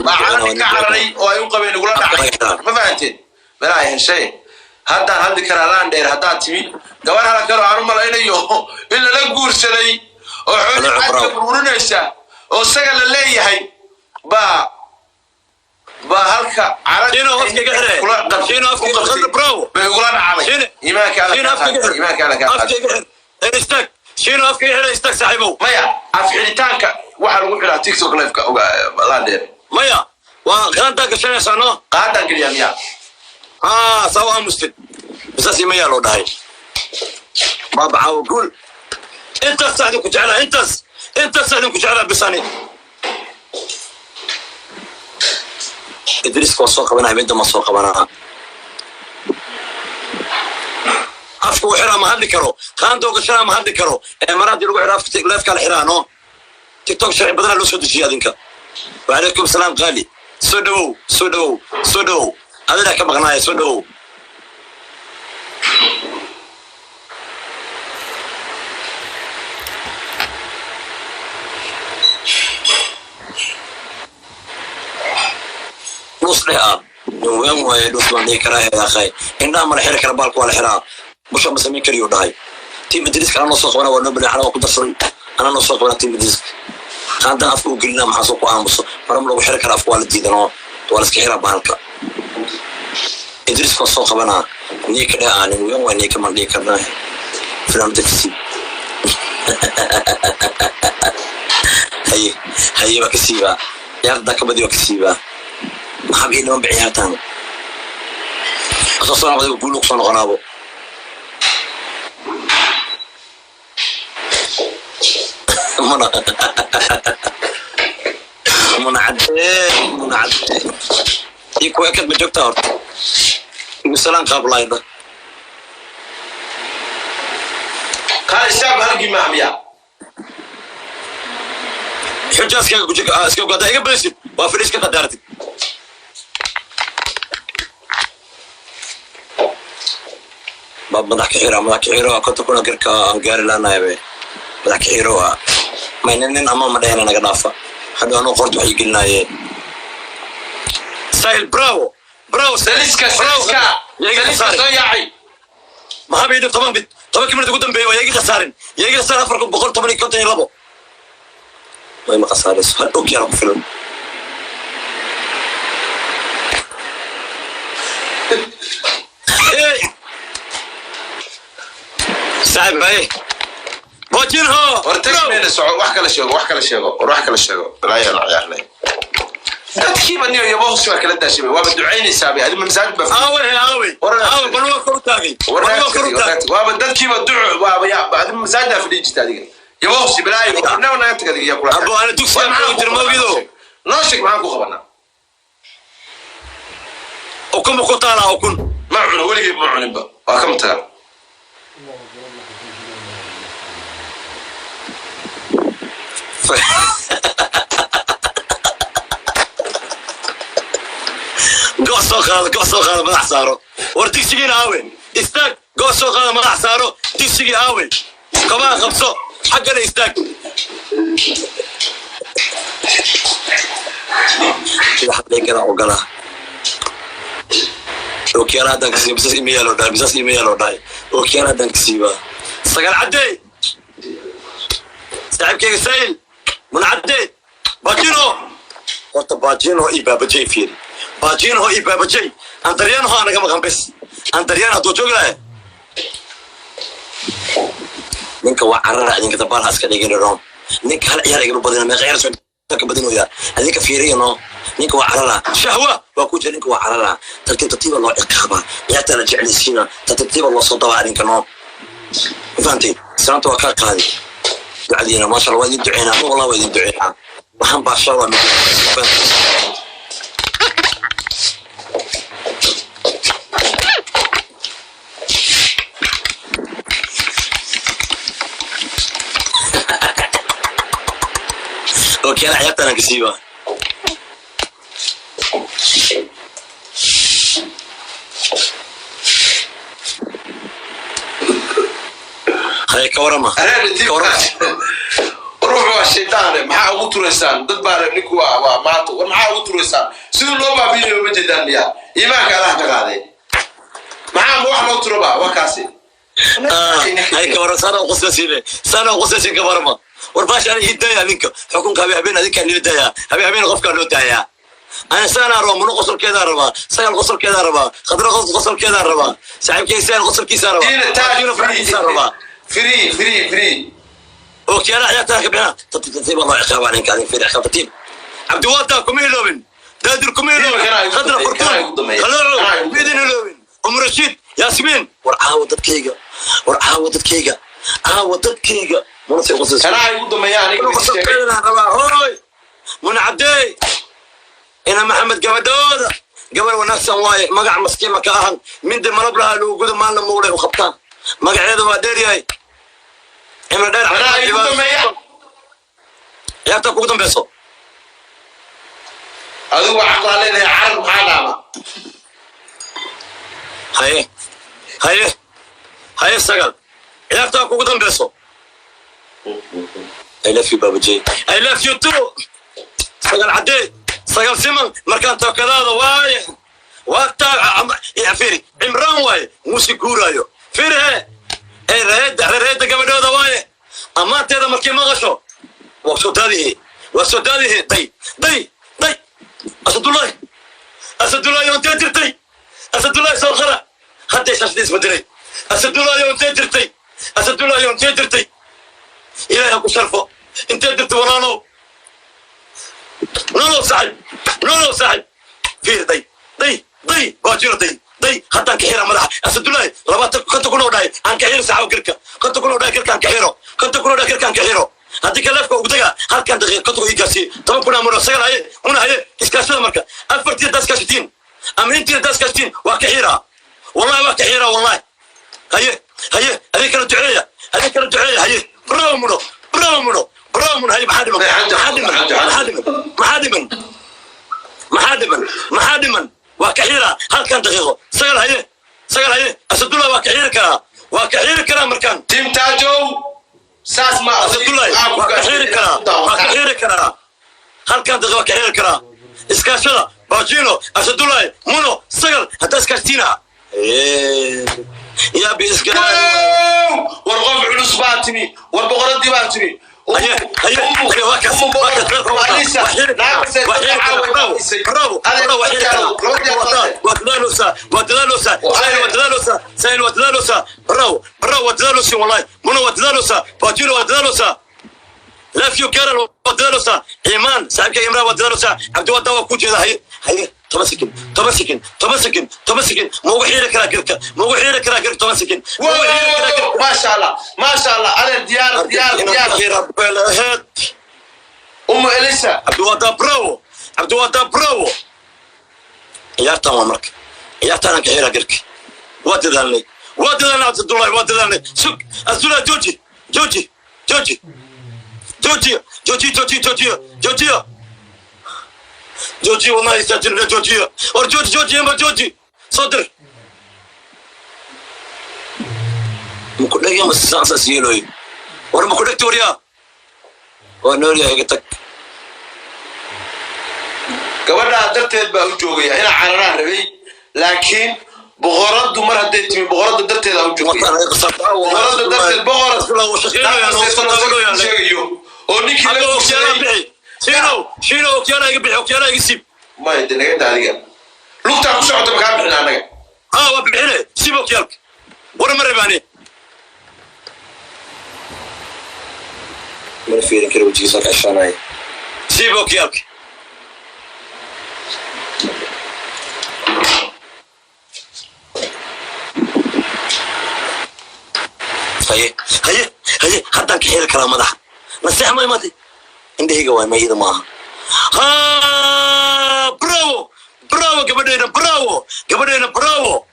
baa caanadii ka cararay oo ay u qabeen igula dhacay. Ma fahanteen? Meelaha ay heshay haddaan hadli karaa. Laan dheer haddaad timi, gabar halakalo aan u malaynayo in lala guursaday oo xoolihii xadka burburinaysa oo isaga la leeyahay baa halka Shiino, afka iga xire. Shiino, afka iga xire. Bravo. bay igula dhacday. Shiino. Iimaanka Alla Shiino, kaa afka iga qaad. xir. Iimaanka Alla kaa Afka qaad. iga xir. Istaag Shiino, afka iga xir, istaag saaxiibow. Maya, af xidhitaanka waxaa lagu xiraa TikTok live-ka oga laan dheer. Maya, waa qaantaa gashanaysaa no. Qaadaan geliyaa miyaa? Haa, saa u aamustid bisaas imayaa loo dhahay. Baabacaawo guul. Intaas idinku jeclaa, intaas idinku jeclaa bisani. Idriiska waa soo qabanaya, midda ma soo qabanaa. gashanaa ma hadli karo, qaandoo gashanaa ma hadli karo. Ee maraadii lagu xiraa leefkaa la xiraa. No, TikTok sharci badanaa loo soo dejiyay adinka. Wacalaykum salaam, qaali, soo dhawow, soo dhawow, soo dhawow. Adigaa ka maqnaaya, soo dhawow. Dhus dheh ah, nin weyn waaye, dhus baan dhihi karaa. Heedaaqay indhaha ma la xiri kara, baalka waa la xiraa, busha ma samayn kariyuu dhahay. Tiim Idriiska anaa noo soo qabana, waa noo balay, anaa waa ku darsaday, anaa noo soo qabana tiim Idriiska. Qaandan afka u gelina, maxaa soo ku aamuso? Mara ma lagu xiri kara afka, waa la diidanoo, waa la iska xiraa bahalka. Idriiska waa soo qabanaa. Niika dheh ah, nin weyn waay, niika maan dhihi karnaa. Finaanada kasii haye, haye, waa ka siibaa ciyaarta, ka badi waa ka siibaa. Maxaa ii dhiman ba ciyaartaan asoo soo noqday, guul kusoo noqonaabo. Muna, Muna cadee, Muna cadee ii kuwa ekad ma joogtaa horta? Igu salaan qaablaayda. Qaali shaab halgii maamiya. Xujaaskaaga ku iska haddaa iga badisid, waa fadhiis ka qadaaratid. Baab madax ka xira, madax ka xiro, 50,000 garka aan gaari laanahay be. Madax ka xiro ah, mayna nin ama ma dhehena, naga dhaafa. Hadhow anuu qorta waxay gelinaaye. Sahil, bravo, bravo. Saliska, saliska, saliska soo yaacay. Maxaa bay 10 bid, 10-kii minut ugu dambeeyay waa iga khasaarin, yaa iga khasaarin 4152. Way ma khasaarayso, hal og yaala ku filan. Hey! Saaxib, haye Bojinho. War tag meena soco, wax kala sheego, wax kala sheego, war wax kala sheego. Balaayaa la ciyaarnay dadkiiba niyo yabo hoos waa kala daashabay, waaba ducaynaysaa bay adima masaajid baa. Aawe, aawe, aawe, bal waa kor u taagay, bal waa kor u taagay. Waaba dadkiiba duco, waaba ya adima masaajid baa fadhiyi jirta adiga, yabo hoos balaayo naga naga tag adiga yaa kula. Abo, ana dugsiga War maxaan ku jira ku qabanaa? mawgido. Noo sheeg, maxaan ku qabanaa? Ukun ma ku taalaa, ukun? Ma cuno, weligay ma cuninba, waa kama tagaa. Go' soo qaado, go' soo qaado, madax saaro. War digsigiina aawe? Istaag, go' soo qaado, madax saaro. Digsigii aawe? Kabaha qabso, xaggana istaag. Sida xaqday kala ogolaa. Ookiyaala haddaan ka siiba, bisaas ima yaaloo dhahay, bisaas ima yaaloo dhahay. Ookiyaala haddaan ka siibaa. Sagaal caddey, saaxiibkayga Sayl, Muna caddey, Bajino horta, Bajino iyo Baabajey fiiri, Bajino iyo Baabajey. Andaryaan ho anaga maqan bes. Andaryaan hadduu joogi lahay, ninka waa carara. Idinka dabaal ha iska dhigin ron. Ninka hal ciyaar igama badina, meeqa ciyaar soo ka badinoyaa? Adinka fiiriya no, ninka waa carara, shahwa waa ku jira. Ninka waa carara, tartiib tartiiba loo ciqaabaa, ciyaarta la jeclaysiina, tartiib tartiiba loo soo dabaa. Adinka no, ma fahantay? Salaanta waa kaa qaadi, ducadiina maasha Allah, waa idin duceynaa, wallah waa idin duceynaa. Waxaan baashaa waa mid. Ookiyaala ciyaartaan aan ka siiba. Haye, ka warama? Ka warama. Ruux waa shaydaane, maxaa ugu turaysaan? Dad baa le ninku waa maato. War maxaa ugu turaysaan? Siduu loo baabiinayo ma jeedaan miyaa? Iimaanka Allah ka qaaday, maxaa ma wax loo turaba waa kaasi. Hay, ka waran? Saana qoslaysiine, saana qoslaysiin, ka warama? War baasha ana ii daaya, ninka xukunka habeen habeen adinkaa nila daayaa, habeen habeen qofkaa loo daayaa. Ana saanaa rabaa, Muno qosolkeedaa rabaa, Sagal qosolkeedaa rabaa, Khadra qosolkeedaa rabaa, saaxiibkay Saan qosolkiisaa rabaa. Diina taag. Diina farxiisaa rabaa. Free, free, free. Ookiyaalaha ciyaartaan ka bixina, tartiib tartiib baa loo ciqaabaa ninka. Adin fiir, ciqaab tartiib. Cabdiwaata kuma iloobin, Daadir kuma iloobin. Kanaa igu Khadra dambeeya, Furtuun kanaa igu dambeeya, Qalooco kanaa igu midin iloobin, Rashiid, Yaasmiin. War caawa dadkayga, war caawa dadkayga, caawa dadkayga, mana sii qosayso. Kanaa igu dambeeya aniga Mana idin sheegay. Qosolkeedana rabaa. Hooy, Muna Cabdeey, ina Maxamed gabadhooda, gabar wanaagsan waaye, magac maskiima ka ahan, mindi malab lahaa lagu gudo maalna muulay u qabtaan. Magaceeda waa dheer yahay. Cimri dheer. Anaa igu dambeeya. Ciyaarta kugu dambeyso. Adigu waxaa kula leedahay carar, maxaa dhaama? Haye, haye, haye, Sagal, ciyaartaa kugu dambeyso. I love you, Baba J. I love you too. Sagal cadee, Sagal siman, markaan tookadaada waaye. Waa taa ya fiiri, Cimraan waaye, muusi guuraayo. Fiiri he. Ee reeda, reeda gabadhooda waaye. Ammaanteeda markii maqasho. Waa soo daadihi. Waa soo daadihi. Day, day, day. Asadullahi. Asadullahi intee jirtay? Asadullahi soo qara. Hadday shaashadii isbedelay. Asadullahi intee jirtay? Asadullahi intee jirtay? Ilaahay ha ku sharfo. Intee jirtay, walaalow? Nolow saaxib, nolow saaxib. Fiir, day, day, day, baajiro, day, day. Haddaan ka xira madaxa Asadullahi 20, 50 kun oo dhahay aan ka xiro saxaabo garka. 50 kun oo dhahay garka aan ka xiro. 50 kun oo dhahay garka aan ka xiro. Haddii kaleefka ugu daga halkan daqiiq 50 ii gaarsiiye, 10 kun amuro. Sagal haye, una haye, iskaashada marka afartii haddaa iskaashatiin ama intii haddaa iskaashatiin, waa ka xiraa, wallahi waa ka xiraa, wallahi. Haye, haye, adii kala duceeya, adii kala duceeya. Haye, bravo muno, bravo muno, bravo muno. Haye, maxaa dhiman? Maxaa dhiman? Maxaa dhiman? Maxaa dhiman? Maxaa dhiman? Maxaa dhiman? Waa ka xiraa halkan daqiiqo. Sagal haye, Sagal haye, Asadullah waa ka xiri karaa, waa ka xiri karaa markaan. Timtaajow, saas ma Asadullahi waa ka xiri karaa, waa ka xiri karaa halkan daqiiqo, waa ka xiri karaa. Iskaashada Bajino, Asadullahi, Muno, Sagal, haddaa iskaashtiina yaa biiska. War qof culus baa timi, war boqoradii baa timi. Haye, haye, haye, waa kaas, waa kaas, waa xiri karaa, waa xiri karaa. Bravo, bravo, bravo, waa xiri karaa. Waa dadaaloosaa, waa dadaaloosaa, Sayl, waa dadaaloosaa, Sayl, waa dadaaloosaa. Bravo, bravo, waa dadaaloosin wallahi. Muno waa dadaaloosaa, Bajino waa dadaaloosaa. Love you, Carol, waa dadaaloosaa. Iman saaxiibka Imran waa dadaaloosaa. Cabdiwada waa ku jeeda. Haye, haye, 10 second, 10 second, 10 second, 10 second. Ma ugu xiiri karaa garka? Ma ugu xiiri karaa garka 10 second? Ma ugu xiiri karaa garka? Maasha Allah, maasha Allah, adeer, diyaar, diyaar, diyaar. Xiira. Umu Elisa. Cabdiwada, bravo, Cabdiwada, bravo. Ciyaartan waa marka ciyaartaan ka xiira garka. Waa dadaalnay, waa dadaalnay, Cabdullahi, waa dadaalnay. Sug, Abdullahi, jooji, jooji, jooji, jooji, jooji, jooji, jooji, jooji, jooji, wallahi istaajirna, joojiya. War jooji, jooji, ma jooji, soo dir. Maku dhegya ma saas yeelooy? War maku dhegti? Waryaa, waa noolyahay, iga tag. Gabadhaa darteed baa u joogaya inaa cararaan rabay, laakiin boqoradu mar hadday timi, boqorada darteeda u joogaya, boqorada darteed, boqorad sheegayo oo ninkii la guursaday. Shiinow, Shiinow, okyaala iga bixi, okyaala iga siib. Maya, de naga daa, adiga lugtaa ku socota, makaa bixin annaga. Ha, waa bixine, siib okyaalka. War ma rabaane, mana fiirin kara wejigiisa ka xishoonaya. Siib okyaalka. Haye, haye, haye, haddaan ka xiri karaa madaxa. Naseex ma imaatay? Indhahayga waay, mayida maaha. Ha, bravo, bravo, gabadhayna, bravo, gabadhayna, bravo.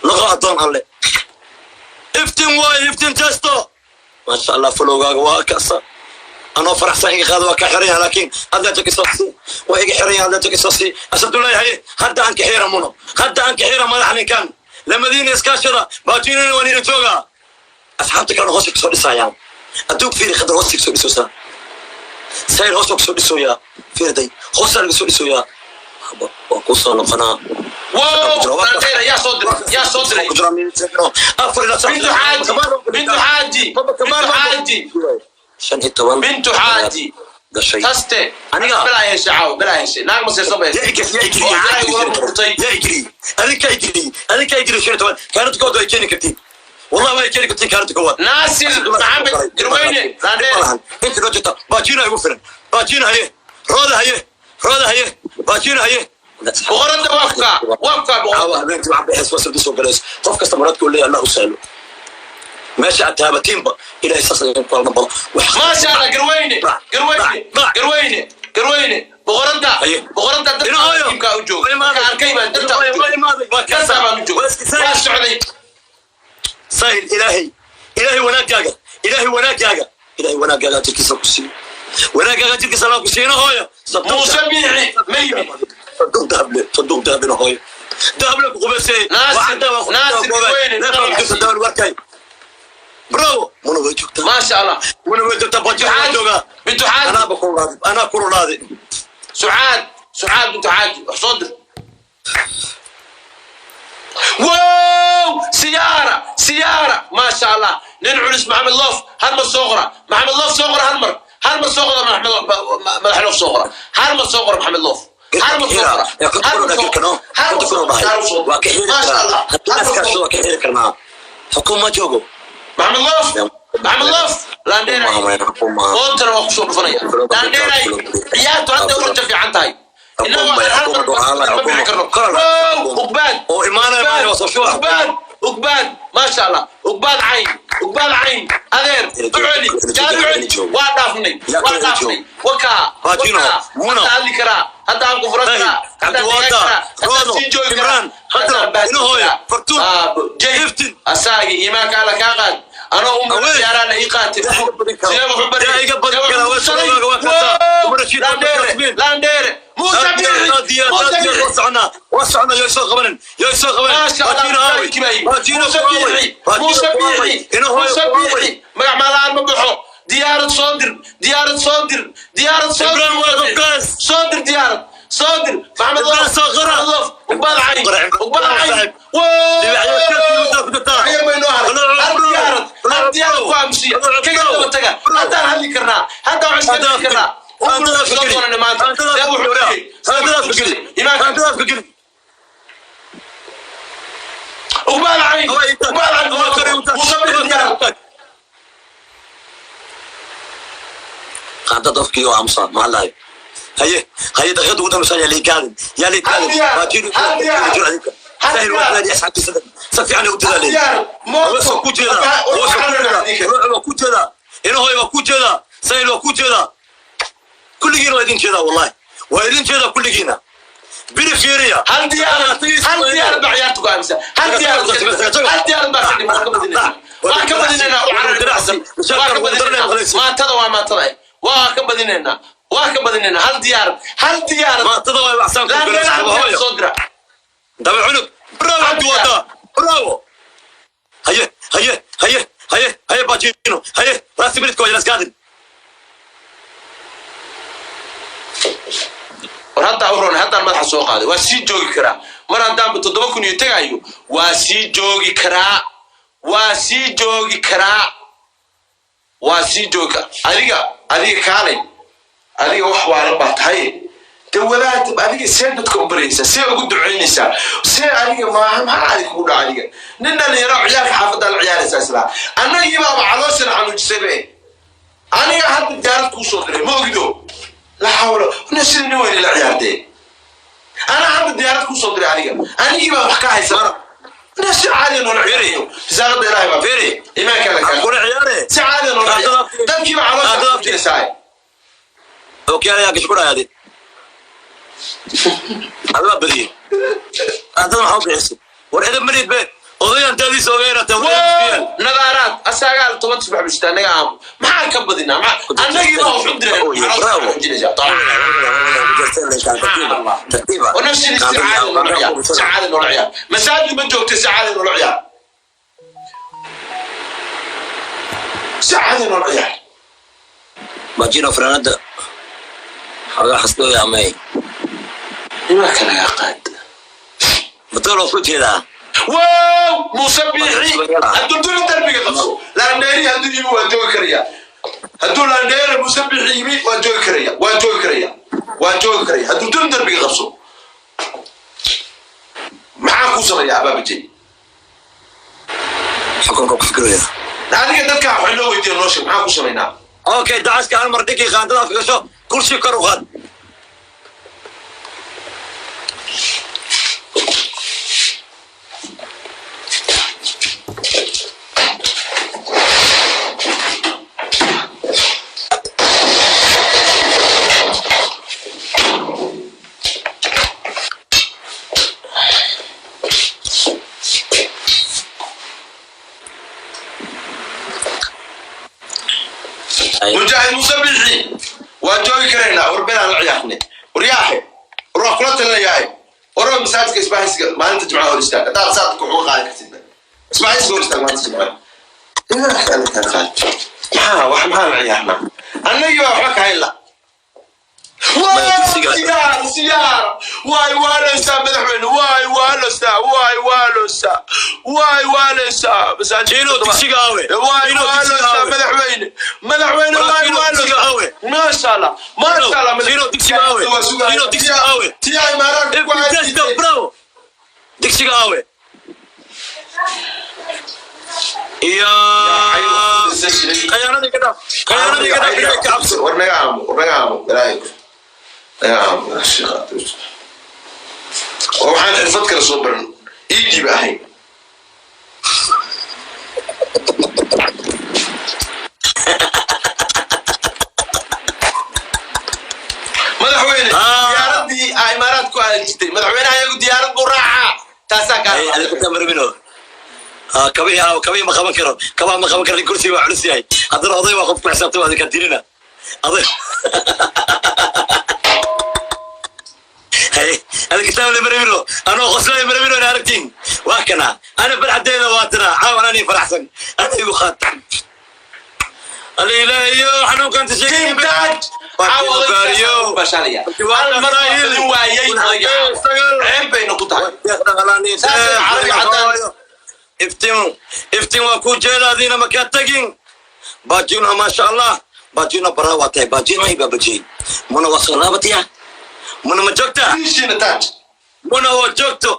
Noqo addoon Alle. Iftin waay, Iftin testo, maasha Allah. Falowgaaga waa kasa anoo faraxsan iga qaada. Waa ka xiran yahay, laakiin haddaa jakisoosi waa iga xiran yahay, haddaa jakisoosi. Asadullahi, haye, hadda aan ka xira muno, hadda aan ka xira madaxa ninkan. Lamadiina iskaashada, baajinina waan ina joogaa. Asxaabta kalena hoos kasoo dhisayaan. Adduug fiiri, Khadar hoos kasoo dhisoosaa, Sayr hoos kasoo dhisooyaa. Fiirday, hoosaa laga soo dhisooyaa. Waa ku soo noqonaa. Wow, Landeera, yaa soo diray? Yaa soo diray? Afar ilaa Bintu Xaaji, Bintu Xaaji, Bintu Xaaji. 15. Bintu Xaaji. Gashay. Taste. Aniga? Bilaa heshay caawa, bilaa heshay, naag masirsan bay heshay. Oo caay ula burtay. Yaa igeliy, adinkaa igeliy, adinkaa igeliy. 15 kaalinta koowaad way keeni kartiin, wallahi way keeni kartiin kaalinta koowaad. Naasir Maxamed Garweyne, Landeera. Inta noo jirta baajina igu filan. Baajina haye, Rooda haye, Rooda haye, baajina haye. Boqorada waafka, waafka caawa boqorada. Habeenkii waxaa bixis wasirka soo galays. Qof kasta muraadka uu leeyahay Allah u sahlo. Meesha aad taabatiinba Ilaahay saas idin ku kala bado. Maasha Allah, Garweyne, Garweyne, Garweyne, Garweyne, boqorada. Haye. Boqorada Ina dartaa hooyo. tiimkaa u jooga. Marka arkay baan dartaa u jooga, dartaa baan u jooga, waa socday. Sahil ilaahay, ilaahay wanaagaaga, ilaahay wanaagaaga, ilaahay wanaagaaga jirkiisa ku siiyo, wanaagaaga jirkiisa Allah ku siino hooyo. Muuse Biixi ma yimid? Sanduuq dahable, sanduuq dahabina hooyo, dahable ku qubaysay. Naasir, Naasir weyne. Warkay, bravo, muna way joogtaa. Maasha Allah. Muna way joogtaa, bajo waa joogaa. Bintu Xaaji. Anaaba kululaaday, anaa kululaaday. Sucaad, Sucaad Bintu Xaaji, wax soo dir. Wow, siyaara, siyaara, maasha Allah, nin culus. Maxamed Loof hal mar soo qora. Maxamed Loof soo qora, hal mar, hal mar soo qora. Maxamed Madax Loof soo qora, hal mar soo qora. Maxamed Loof hal mar soo qora, hal mar soo qora, hal mar soo qora. Waa ka xiri maasha karaa Allah. Haddii askaasho waa ka xiri karnaa, xukuma joogo. Maxamed Loof, Maxamed Loof laandheeray. Oontana waa kusoo dhufanaya laandheeray. Ciyaartu hadda u rajo fiican tahay. Inagoo aan hal mar ma bixi karno. Wow, Ugbaad. Oo imaanaya maayo, waa soo shuba. Ugbaad, Ugbaad, maasha Allah, Ugbaad cayn, Ugbaad cayn, adeer u celi, gaari u celi. Waa dhaafnay, waa dhaafnay, wakaa. Baajino, wakaa. Muno. Hadda hadli karaa, hadda aan ku furan karaa, hadda Cabdi degan Wada, karaa, hadda Rodo, sii joogi karaa. Imran, Hadro, Haddaan baasi Inahoy, karaa. Fartuun, Aabo, Jay, Iftin. asaagi iimaanka alla kaa qaad, anoo u Awey. ciyaaraan ii qaatay. Yaa iga badin karo. Sidee wax u bariyay? Yaa iga badin Sidee wax kara. u Waa tusaday? soo waa kasaa. Wow! Umar Rashiid, Landheere, Yasmin. Landheere, Muuse Biixi, Muuse Biixi. Waa socnaa, yoo soo qabanin, yoo soo qabanin. Maasha Allah, Baajino aaway. mujaahidkii baa yimid. Baajino Muuse ku aaway. Biixi, Baajino Muuse ku aaway. Biixi, Inahoy Muuse ku aaway. Biixi. Magac maalaan ma baxo. Diyaarad soo dir, diyaarad soo dir, diyaarad soo dir. Ibrahim waa qofkaas. Soo dir diyaarad, soo dir. Maxamed Ibrahim Loof, soo qora. Maxamed Loof, Ugbaad Cayn, Qora, Ugbaad Ibrahim Cayn. saaxiib. Wow! Dibacyo shirki u ku dartaa. Wax yar bay noo haray. Qora, Hal qora, diyaarad, qora, hal diyaarad ku qora, aamusiya. qora, Kaga qora. daba taga. Haddaan hadli karnaa, haddaan wax iska dhigi karnaa. Ugu soo doonana maanta. See wuxuu dhigay? See wuxuu dhigay? Imaanka. Ugbaad Cayn, Ugbaad Cayn, Muuse Biixi diyaarad. Qaada dofkii oo aamusa maxaa lahay? Haye, haye, daqiiqada ugu dambaysa yaa liikaadin, yaa liikaadin. Hal diyaar, Baajino, hal diyaar, hal sahil diyaar. waa naadi asxaabtiisa si fiican u Hal dadaaleen. diyaar, mooto. Waa ku jeedaa, Waxaa- waa ku jeedaa, waa ku jeedaa, Inahoy waa ku jeedaa, Sahil waa ku jeedaa, kulligiina waa idin jeedaa, wallahi waa idin jeedaa kulligiina. Biri fiiriya. Hal diyaarad, hal diyaarad baa ciyaarta ku aaminsan. Hal diyaarad, hal diyaarad baa ka dhiman. Waa ka badinaynaa, waa ka badinaynaa, u carari, waa ka badinaynaa. Maatada waa maatada, waa ka badinaynaa, waa ka badinaynaa. Hal diyaarad, hal diyaarad. Maatada waa waxsaan ku Laandheer, hal diyaarad hooyo soo dira. Daba cunug, bravo, Cabdi Wada, bravo. Haye, haye, haye, haye, haye, Bajino, haye, last minute waa ilaskaadin. War haddaa u roon, haddaan madaxa soo qaaday waa sii joogi karaa. Mar haddaanba 7000 iyo tegayo, waa sii joogi karaa, waa sii joogi karaa, waa sii joogi karaa. Adiga, adiga kaalay, adiga wax waalan baa tahay. De wadaad, adiga see dadka u baryaysaa, see ugu ducaynaysaa, see adiga maaha? Maxaa adiga kugu dhaca? Adiga nin dhalinyaro ciyaalka xaafaddaa la ciyaaraysaa, islaa annagiibaaba calooshana xanuujisay be. Aniga hadda diyaarad kuu soo diray, ma ogido? La xawla ina sida nin weyne la ciyaartee. Anaa hadda diyaarad kuu soo diray, aniga anigii baa wax ka haysa. Ina si caadiya noola ciyaarayo, risaalada Ilaahay baa Firi. iimaanka la kaa Kula ciyaare. Si caadiya noola ciyaar, dadkiiba caloosha xanuujinaysaa. Okiyaal ayaa gash ku dhayaade, adaa badiyey. Qaadada maxaa u bixisay? War edeb malid be, odayan daadiisa ogeynata. Wow, nadaaraad asagaal toban subax bishtaa naga aamu. Maxaa ka badinaa? Maxaa annagii baa wax u direen? Caloosha xanuujinaysaa. ونفس السعادة نوع سعادة نوع مساجد ما جوجت سعادة نوع سعادة نوع. Bajino fanaanada xoogaa xasdooya amay. لما كان يا قاد. Badool waa ku jeedaa. واو، موسى بيحي هدو دون دربي قصو لانديري، هدو يمي وجوي كريا، هدو لانديري موسى بيحي يمي وجوي كريا، وجوي كريا، وجوي كريا. هدو دون دربي قصو maxaa kuu sameeya abaabajay? Xukunka ku fikiraya. Adiga dadka wax loo weydiiyo, noo sheeg maxaa ku samaynaa. Okay, dacaska hal mar dhigii, qaandada afka gasho, kursi kor u qaad. Mujaahid Muuse Bixi waan joogi karaynaa. War belaan la ciyaarnay. Waryaaxe, war waa kula talinayaaye. War masaajidka isbaahaysiga maalinta Jimcaha hor istaag, haddaad saadka wax uga qaadi kartid. Isbaahaysiga hor istaag maalinta Jimcaha. Maxaa wax maxaa la ciyaarnaa? Annagii baa waxba ka hayla. Siyaar siyaar, waay waaleysaa madaxweyne, waay waaleysaa, waay waaleysaa, waay waaleysaa. Chino, dugsiga aawe. Waay Chino, dugsiga waaleysaa aawe. Madaxweyne, madaxweyne, waay Chino, dugsiga waaleysaa. aawe. Maasha Allah, maasha Allah. Chino, dugsiga aawe. Chino, dugsiga aawe. Tiyaa imaaraadka ku Testa, bravo. Dugsiga aawe. Iyo khayaanadii ka dhaaf, khayaanadii ka dhaaf, ilaahay ka cabso. War naga aamu, war naga aamu, ilaahay naga aamu. Sheekha, oo waxaan xirfad kale soo baran iidiiba ahayn. Madaxweyne, diyaaradii aa imaaraad ku aadi jirtay, madaxweynaha iyagu diyaarad buu raacaa, taasaa kaa. Ay, adiga ku marmino. Kabihii aawe, kabihii ma qaban karo, kabaha ma qaban karo, kursiga waa culus yahay. Haddana oday waa qof ku xisaabtay, waa adinka dirina. Oday. Hay, adiga kitaab le marmino, anoo qoslay marmino in aragtiin. Waa kana, ana farxadeeda waa tana, caawan ani faraxsan. Ana igu qaatan. Alla ilaahayo, xanuunkan tasheegay. Intaaj hal mar waa fadin waayey odayga, ceeb bayna ku tahay. Saasay carabi caddaan. Iftiin, iftiin waa ku jeedaadiina makaa tagin. Baajino, maasha Allah, baajino baraa waa tahay, baajino ay baabajiyey. Muna waa soo laabatiya, muna ma joogtaa? Shiina taaj. Muna oo joogto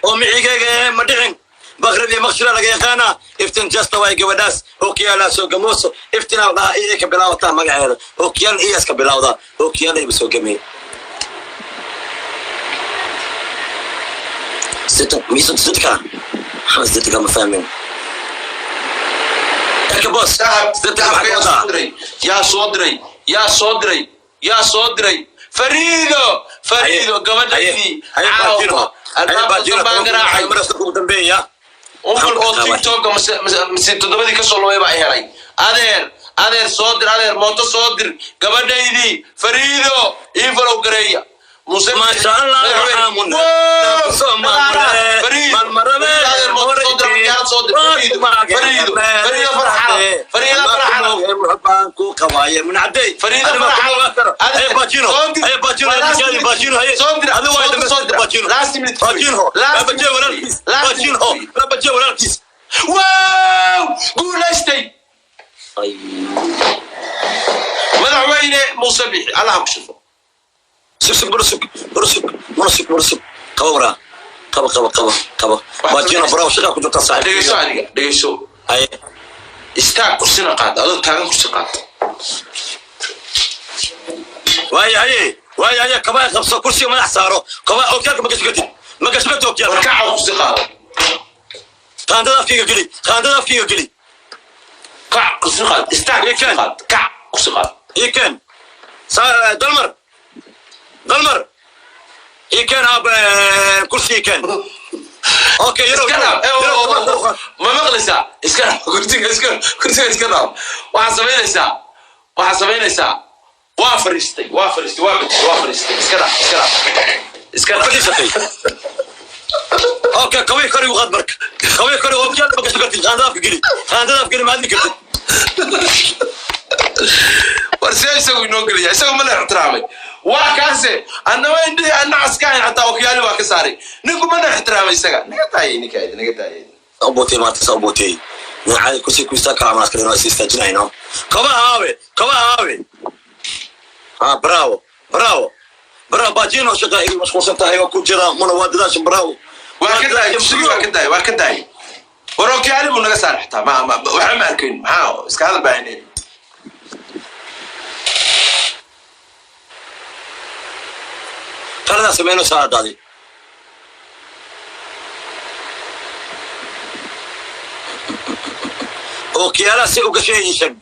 oo micigayga ee ma dhicin bakrib iyo maqshila laga yaqaanaa. Iftiin jasta waay gabadhaas okiyaalaa soo gamooso. Iftinaa dhahaa, iyay ka bilaabataa magaceeda, okiyaal iyaas ka bilawdaa, okiyaal ayba soo gameen. Miisa sitka maxaa sitka ma fahmin eka boss. Dahab. Sitka Dahabka maxaa yaa ka soo wadaa? diray, yaa soo diray, yaa soo diray, yaa soo diray. Fariido, Fariido, gabadhaydii caawa albaabka baan garaacay. Ugu dambeeya. Umar oo TikToka mise 7dii kasoo lumay baa helay. Adeer, adeer, soo dir, adeer, mooto soo dir gabadhaydii Fariido. Ii falow gareeya Muse. Maasha Allah, waxaa Wow! soo maamule, Fariido, marmarabe, adeer, mooto soo dir, diyaarad soo dir. Fariido, Fariido, Fariido farxala, Fariido farxala. Baan ku qabaaye munacday. Fariido farxala. Haye Bajino, haye Bajino, haye Bajino, haye. Soo dir, Adigu waa soo dir, soo dir. Bajino. Last minute. Bajino, Last Babaje minute. walaalkiis, Last Bajino, minute. Babaje walaalkiis. Wow, guulaystay. Madaxweyne Muuse Bixi, Allah ha ku shufo. Sug, sug, mursug, mursug, mursug, mursug, qaba waraa, qaba, qaba, qaba, qaba. Bajino bravo, shaqa ku jirta saaxiib. Dhegeyso, adiga dhegeyso. Haye. Istaag, kursina qaad, adoo taagan kursi qaad. Waaye haye, waaye haye, kabaa qabso, kursiga madax saaro, kaba okyaalka ma gasho kartid, ma gasho kartid okyaalka. War kaca, kursi qaado. Qaandada afkayga geli, qaandada afkayga geli. Kac, kursi qaad, istaag, kursi qaad, kac, kursi qaad. Ii keen dalmar, dalmar ii keen, aab kursi ii keen. Okay, yarow. Iska dhaaf. Yarow, Eh, oh, yarow, oh, oh. Ma maqlaysaa? Iska dhaaf kursiga, iska kursiga iska dhaaf. Waxaa samaynaysaa, waxaa samaynaysaa, waa fariistay, waa fariistay, waa bixisay, waa fariistay. Iska dhaaf, iska dhaaf, iska dhaaf. Fadhiisatay. Okay, kabii kor igu qaad marka, kabii kor. Okyaalka ma gasho kartid, qaandada afka geli, qaandada afka geli, ma hadli kartid. War see isagu inoo gelaya? Isagu ma la ixtiraamay? Waa kaase annama indhihii aan nacas ka ahayn, xataa okyaali waa ka saaray. Ninku mana ixtiraamay isaga. Naga taayay ninka, naga taayay. Ubotay maanta, sa ubotay caadi kursi ku istaa kala maas kalena is istaajinayno. Kaba aawe, kaba aawe. Ha, bravo, bravo, bravo Bajino, shaqa igu mashquulsan tahay, waa ku jira muna, waa dadaashan, bravo. Waa ka daayay kursigii, waa ka daayay, waa ka daayay. War okyaali buu naga saaray, xataa ma waxba ma arkayn. Maxaa iska hadal baa hayneen? Qaladaa sameyno saadaadi. Ookiyaalaha si u gashay ii sheeg.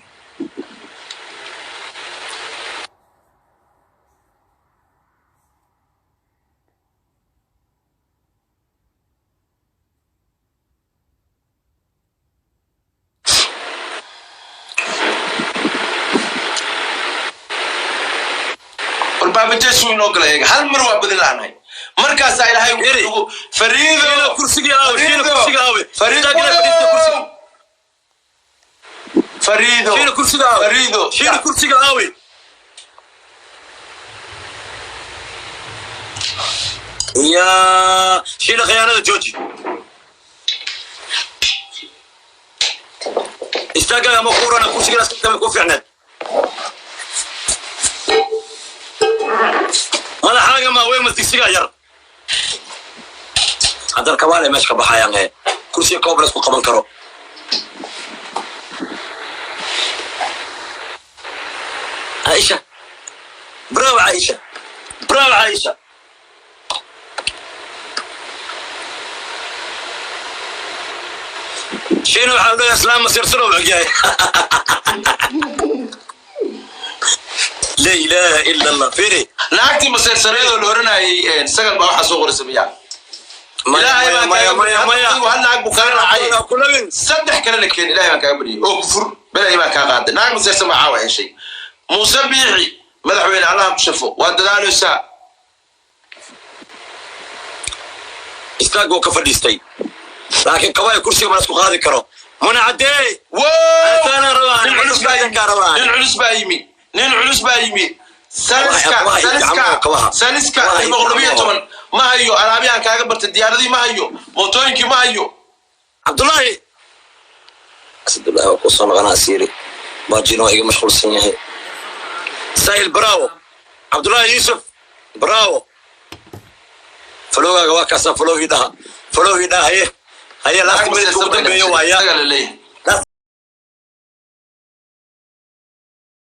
War baabajeesu inoo gala eega, hal mar waa badin laanahay. Markaasaa Ilaahay Eri. ugu Fariido. Shiina kursigii aawe? Shiina kursiga aawe? Fariido. Istaagina fadhiista kursiga. Fariido. Shiina kursiga aawe? Fariido. Shiina kursiga aawe? Ya Shiina, khiyaanada jooji. Istaagaaga ma kuurana kursigaas kama ku fiicneed. Madaxaaga ma wey masdigsigaa yar. Haddana kabaale meesha ka baxayaan ee kursiga koob la isku qaban karo. Caaisha, bravo Caaisha, bravo Caaisha. Shiina waxaa la islaam masiirsano og yahay. La ilaha ila Allah, firi. Naagtii maseersareedoo la oranayay sagal baa waxaa soo qoraysa miyaa? Maya. Ilaahay baan Maya. kaaga Maya. baryay. Maya. Adigu hal naag buu kaa raacay. Kulabin. Saddex kalena keen. Ilaahay baan kaaga baryay oo kufur belay baan kaa qaaday. Naag maseersan baa caawa heshay. Muuse Biixi, madaxweyne, Allaha ku shafo, waa dadaaleysaa. Istaag buu ka fadhiistay, laakiin kabaaya kursiga ma la isku qaadi karo. Muna Caddee. Wow! Antaana rabaa. Nin culus baa yimi. Kaa rabaa. Nin culus baa yimi, nin culus baa yimi. Saliska. Kabaha iyo Saliska. gacmaha, kabaha. Saliska. Kabaha iyo 112 gacmaha. Ma hayo alaabyahan kaaga bartay, diyaaradii ma hayo, mootooyinkii ma hayo. Cabdullaahi Asadullahi waa kusoo noqonaa. Siiri baajino waa iga mashquulsan yahay. Sahil, bravo. Cabdullaahi Yuusuf, bravo. Follow-gaaga waa kaasaa. Follow-gii dhaha, follow-gii dhaha. Haye, haye, last minute ugu dambeeyo waaya. Isaga la leeyahay.